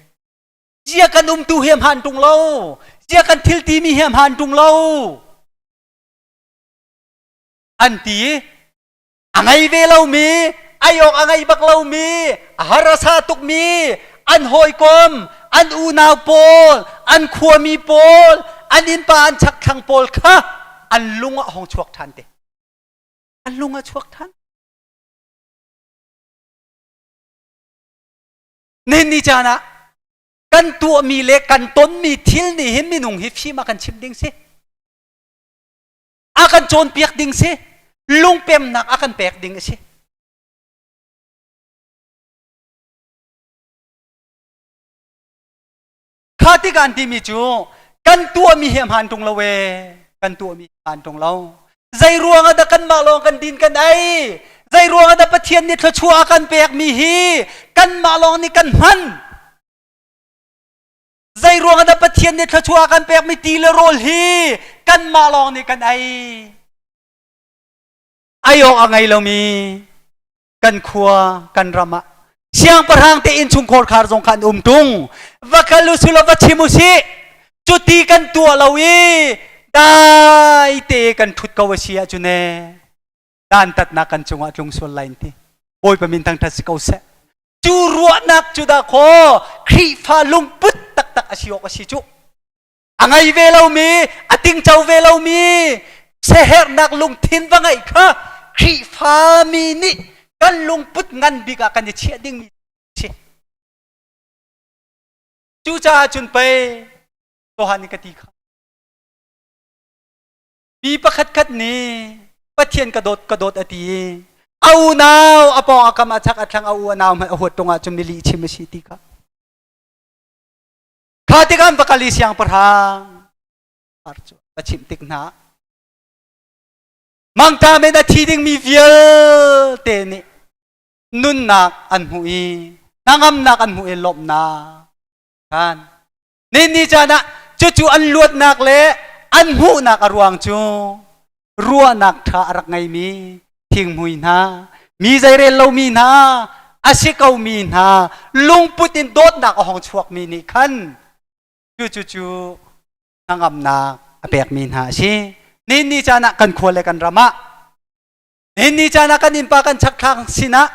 Ziah kan umtu hi a hmaan tung lo. Ziah kan thil timi hi a hmaan tung lo. An ti i a ngei ve lomi ai awk a ngei bak lomi a har a sa tukmi an hawikom an unau pawl an khuami pawl an innpa an chakthlang pawl kha an lung ah hong chuak ṭhan te an lung a chuak ṭhan nihin ni caan ah kan tuahmi le kan tonmi thil nih hin minung hi fim a kan chimh ding si a kan cawnpiak ding si lungpemnak a kan pek ding a si kha tikah an timi cu kan tuahmi hi a hmaan ṭung lo ee kan tuahmi hmaan ṭung lo zei ruang ah dah kanmah lawng kan din kan ei zei ruang ah dah Pathian nih thluachuah a kan pekmi hi kanmah lawng nih kan hman Zei ruang ah dah Pathian nih thluachuah a kan pekmi ti le rawl hi kanmah lawng nih kan ei? Ei awk a ngei lomi kan khua kan ram ah siangpahrang te innchungkhar khar zong kha an um tung. Va kal u sulaw va chim u sih. Cuti kan tuah lo i dai te kan ṭhut ko a si ahcun ee dantatnak kan cungah tlung sual lai ti. Bawipa min thangṭhat si ko seh. Cu ruahnak cu dah khaw Khrihfa lungput taktak a si awk a si cu. A ngei ve lomi, a tingco ve lomi, siaherhnak lungthin va ngeih kha Khrihfa mi nih kan lungput ngan bik ah kan i chiah dingmi si. Cucaah cun pei Johan nih ka ti kha. Mi pakhatkhat nih Pathian ka dawt ka dawt a ti i a unau a pawng a kam a chak a thlang a u a nau hmanh a huat tung ahcun mi lih chim a si ti kha. Kha tikah an va kal i siangpahrang cu va chimh tik hna mangṭam in a thi dingmi vialte nih nunnak an hmuh i hnangamnak an hmuh i lawmhnak khan Ni caan ah cucu an luatnak le an hmuhnak a ruang cu ruahnak ṭha a rak ngeimi thinghmui hna, mi zeirel lomi hna, a si komi hna lungput in dawtnak a hong chuakmi nih khan cucu cu hnangamnak a pekmi hna a si. Ni ni caan ah kan khua le kan ram ah Nihin ni caan ah kan innpa kan chakthlak sinah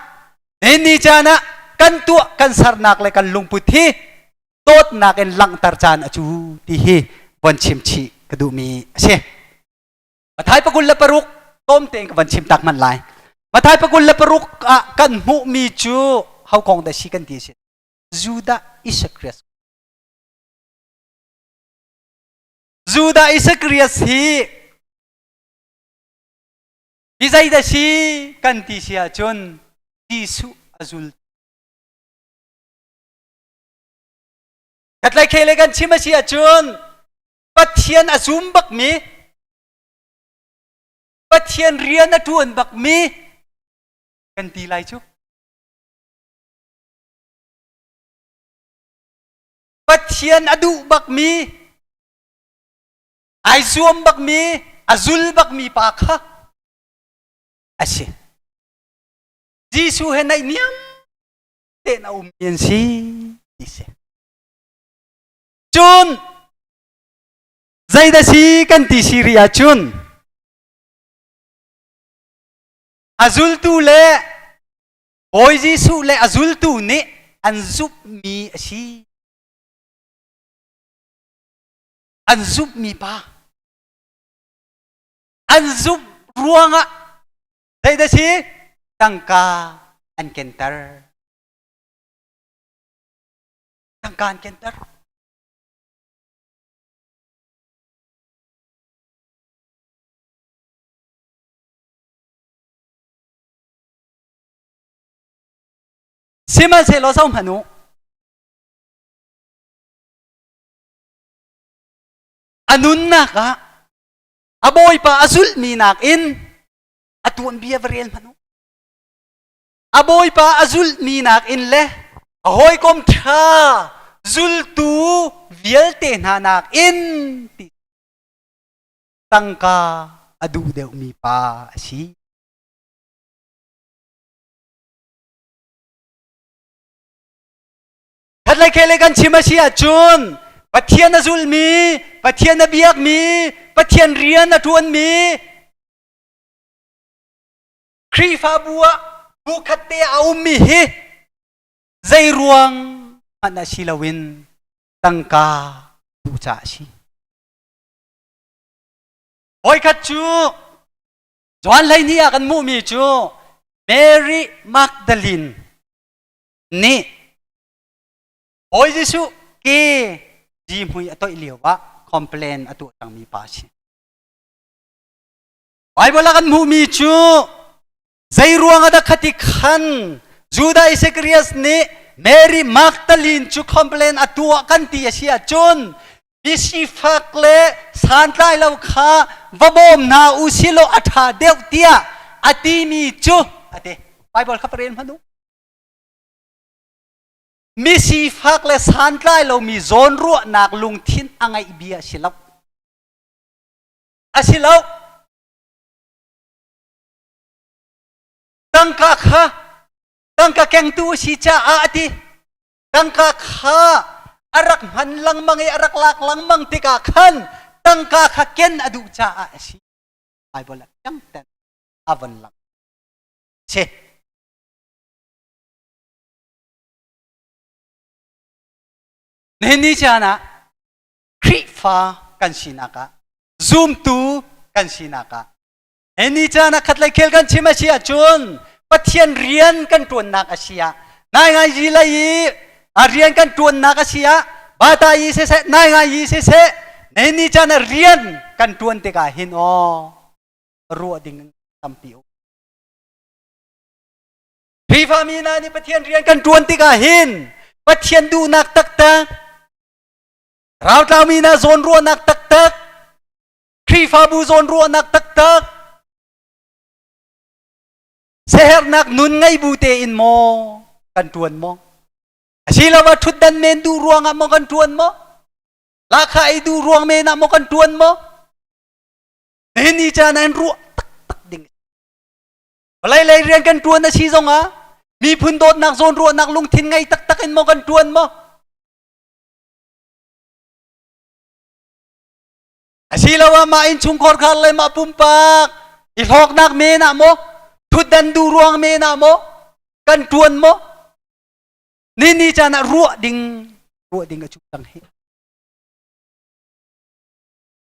nihin ni caan ah kan tuah kan sernak le kan lungput hi dawtnak in langhter caan a cu ti hi von chim chih ka duhmi a si. Mathai pakul le paruk tlawm tein ka von chim tak hmanh lai. Mathai pakul le paruk ah kan hmuhmi cu ho kong dah si kan ti a si. Judah Isakriot. Judah Isakariot hi hi zeidah si kan ti si ahcun Jesuh a zul. Khatlei khei le kan chim a si ahcun Pathian a zum bakmi Pathian rian a ṭuan bakmi kan ti lai cu. Pathian a duh bakmi ai zuam bakmi a zul bakmi pa kha a si. Jesuh he naihniam tein a ummi an si ti si. Cun zeidah si kan ti si rih ahcun a zultu le Bawi Jesuh le a zultu nih an zumhmi a si. An zumhmi pa. An zumh ruangah zeidah si? Tangka an kenter. Tangka an kenter. Sihmanhsehlaw zohhmanh u. A nunnak ah a bawipa a zulhmi nakin a tuanbia va rel hmanh u. A bawipa a zulhmi nakin le a hawikom ṭha zultu vialte hna nakin ti tangka a duh deuhmi pa a si. Khatlei khelei kan chim a si ahcun Pathian a zulmi, Pathian a biakmi, Pathian rian a ṭuanmi, Khrihfabu ah bu khat te a ummi hi zei ruang hmanh ah si loin tangka duh caah a si. Voikhat cu Johan 12 ah kan hmuhmi cu Mary Magdalene nih Bawi Jesuh ke zihmui a toih lio ah complain a tuah cangmi pa a si. Bible ah kan hmuhmi cu zei ruang ah dah khati khan Judah Iscariot nih Mary Magdalene cu complain a tuah kan ti a si ahcun misifak le santlai lo kha va bawm hna u silaw a ṭha deuh tiah a timi cu a ti. Bible kha rel hmanh u. Misifak le santlai lomi zawnruahnak lungthin a ngeih bia a si lo. A si lo. Tangka kha tangka kengtu a si caah a ti. Tangka kha a rak hman lengmang i a rak lak lengmang tikah khan tangka kha ken a duh caah a si. Bible ah fiangten a von lang. Si. Nihin ni caan ah Khrihfa kan sinak ah zumtu kan sinak ah Hi ni caan ah khatlei khel kan chim a si ahcun Pathian rian kan ṭuannak a si ah ngaingai yi lei i a rian kan ṭuannak a si ah bata yi siseh ngaingai yi siseh nihin ni caan ah rian kan ṭuan tikah hin aw ruah ding tampi um. Khrihfami hna nih Pathian rian kan ṭuan tikah hin Pathian duhnak taktak rautlami hna zawnruahnak taktak Khrihfabu zawnruahnak taktak sehernak nun ngei bu tein maw kan ṭuan maw asiloah ṭhutdan men duh ruangah maw kan ṭuan maw lahkhah ei duh ruang men ah maw kan ṭuan maw nihin ni caan ah ruah taktak ding vawlei lei rian kan ṭuan a si zongah miphun dawtnak zawnruahnak lungthin ngei taktak in maw kan ṭuan maw Asiloah mah innchungkhar khar le mah pumpak i hlawknak men ah maw thutdan duh ruang men ah maw kan ṭuan maw ni ni caan ah ruah ding ruah ding a cu cang hi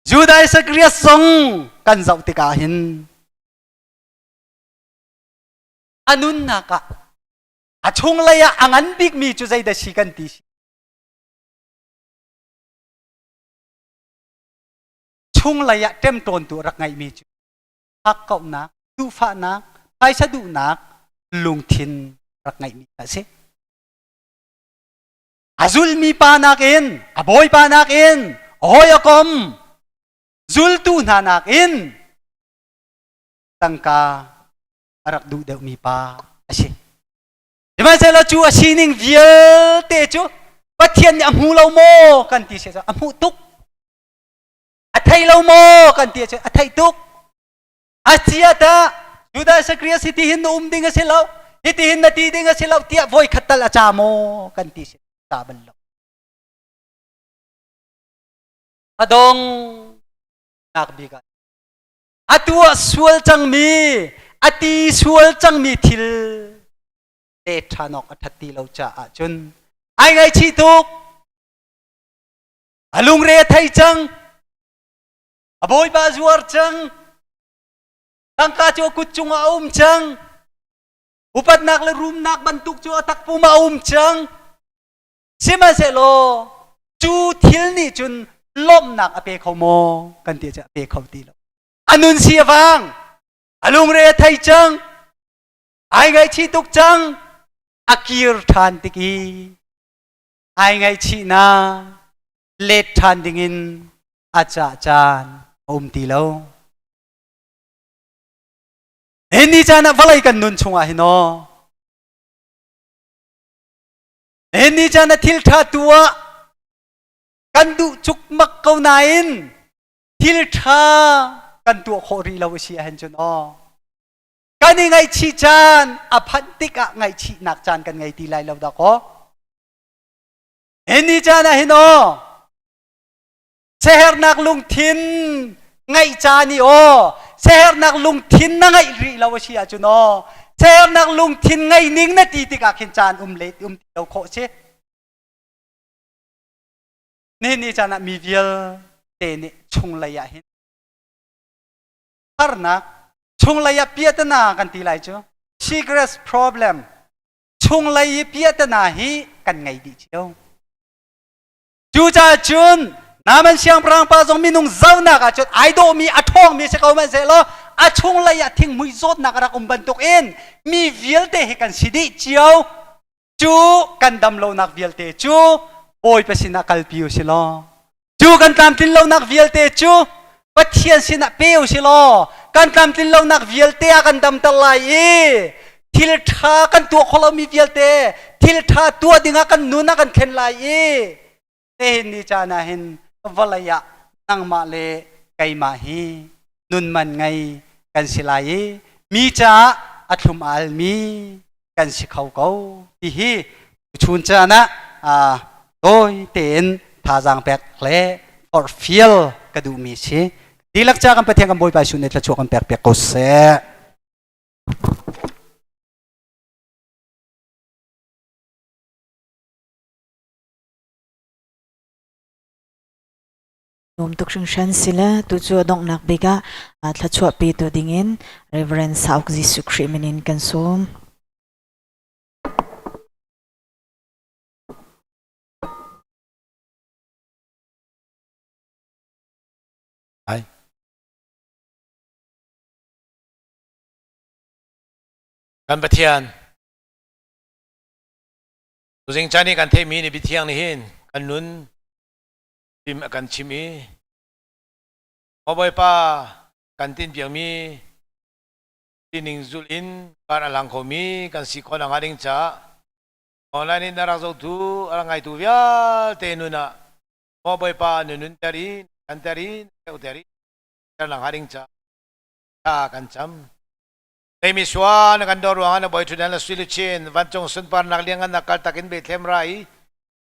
Judah Iscariot zong kan zoh tikah hin a nunnak ah a chunglei ah a ngan bikmi cu zeidah si kan ti si. Chunglei ah ṭemṭawntu a rak ngeihmi cu hakkauhnak, duhfahnak, phaisa duhnak lungthin rak ngeihmi a si. A zulmi pa nakin, a bawipa nakin, a hawi a kom, zultu hna nakin tangka a rak duh deuhmi pa a si. Sihmanhsehlaw cu a sining vialte cu Pathian nih a hmu lo maw kan ti si a hmuh tuk. A thei lo maw kan ti ahcun a theih tuk. A cia tah Judah Isakriat si ti hin na um ding a si lo. Hiti hin na ti ding a si lo tiah voi khat tal a ca maw kan ti si ca bal lo. A dong nak bik ah a tuah sual cangmi a ti sual cangmi thil te ṭhan awk a ṭhat ti lo caah cun ai ngaihchih tuk. A lungre a thei cang. A bawipa a zuar cang. Tangka cu a kut cungah a um cang. Upatnak le rumnak bantuk cu a takpum ah a um cang. Sihmanhsehlaw cu thil nih cun lawmhnak a pe kho maw kan ti cu a pe kho ti lo. A nun si a vang. A lungre a thei cang. Ai ngaihchih tuk cang. A kir ṭhan tik i ai ngaihchihnak let ṭhan dingin a cah caan a um ti lo. Nihin ni caan ah vawlei kan nun chungah hin aw nihin ni caan ah thil ṭha tu ah kan duh cukmak ko nain thil ṭha kan tuah khawh rih lo a si ahhin cun aw kan i ngaihchih caan a phanh tikah ngaihchihnak caan kan ngei ti lai lo dakaw. Hi ni caan ah hin aw sehernak lungthin ngaih caan i aw sehernak lungthin na ngaih rih lo a si ahcun aw sehernak lungthin ngei ning na ti tikah khin caan um le um ti lo khawh si. Nihin ni caan ah mi vialte nih chunglei ah hin harnak chunglei ah piahtana kan ti lai cu secret problem chunglei i piahtana hi kan ngei dih cio. Cucaah cun Naaman siangpahrang pa zong minung zohnak ah cun ai dawhmi a ṭhawngmi si ko hmanhsehlaw a chunglei ah thinghmui zawtnak a rak um bantuk in mi vialte hi kan si dih cio. Cu kan dam lonak vialte cu Bawipa sinah kalpi u si law cu kan tlamtlin lonak vialte cu Pathian sinah pe u si law kan tlamtlin lonak vialte ah kan damter lai i thil ṭha kan tuah khawh lomi vialte thil ṭha tuah dingah kan nun ah kan thlen lai i nihin ni caan ah hin vawlei ah nangmah le keimah hi nun man ngei kan si lai i mi caah a thlum a almi kan si kho ko ti hi chun caan ah tawi tein thazaang pek le forhfial ka duhmi si. Dihlak ca kan Pathian kan Bawipa Jesuh nih thluachuah kan pek piak ko seh. Nuam tuk hringhran si le tu cu a donghnak bik ah thluachuah petu dingin Reverend Sauk Jesuh Khrih min in kan sawm. Ai. Kan Pathian Tuzing caan i kan theihmi ni biathiang nih hin kan nun fim a kan chim i Maw Bawipa kan tinpiakmi tining zulh in kar a lang khomi kan si khawh nakhnga ding caah online in a rak zohtu a rak ngaitu vialte nun ah Maw Bawipa na nunter i kan ter i ter i ter nakhnga ding caah thla kan cam. Leimi sual na kan dawr ruangah na bawiṭhutdan le sui luchin vancung sunparnak lianngannak kaltak in Bethlehem ra i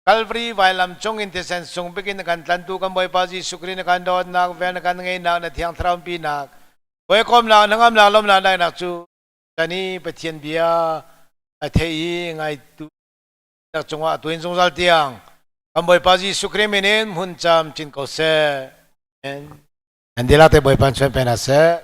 Calvary vailam cung in thisen sung bik in na kan tlantu kan Bawipa Jesuh Khrih na kan dawtnak vel na kan ngeihnak na Thiang Thlarau umpinak hawikomnak hnangamnak lawmnak daihnak cu kan i Pathian bia a thei i ngaitu cungah tuin zungzal tiang kan Bawipa Jesuh Khrih min in hmun cam cin ko seh. Amen. Nan dihlak te Bawipa chuan pe hna seh.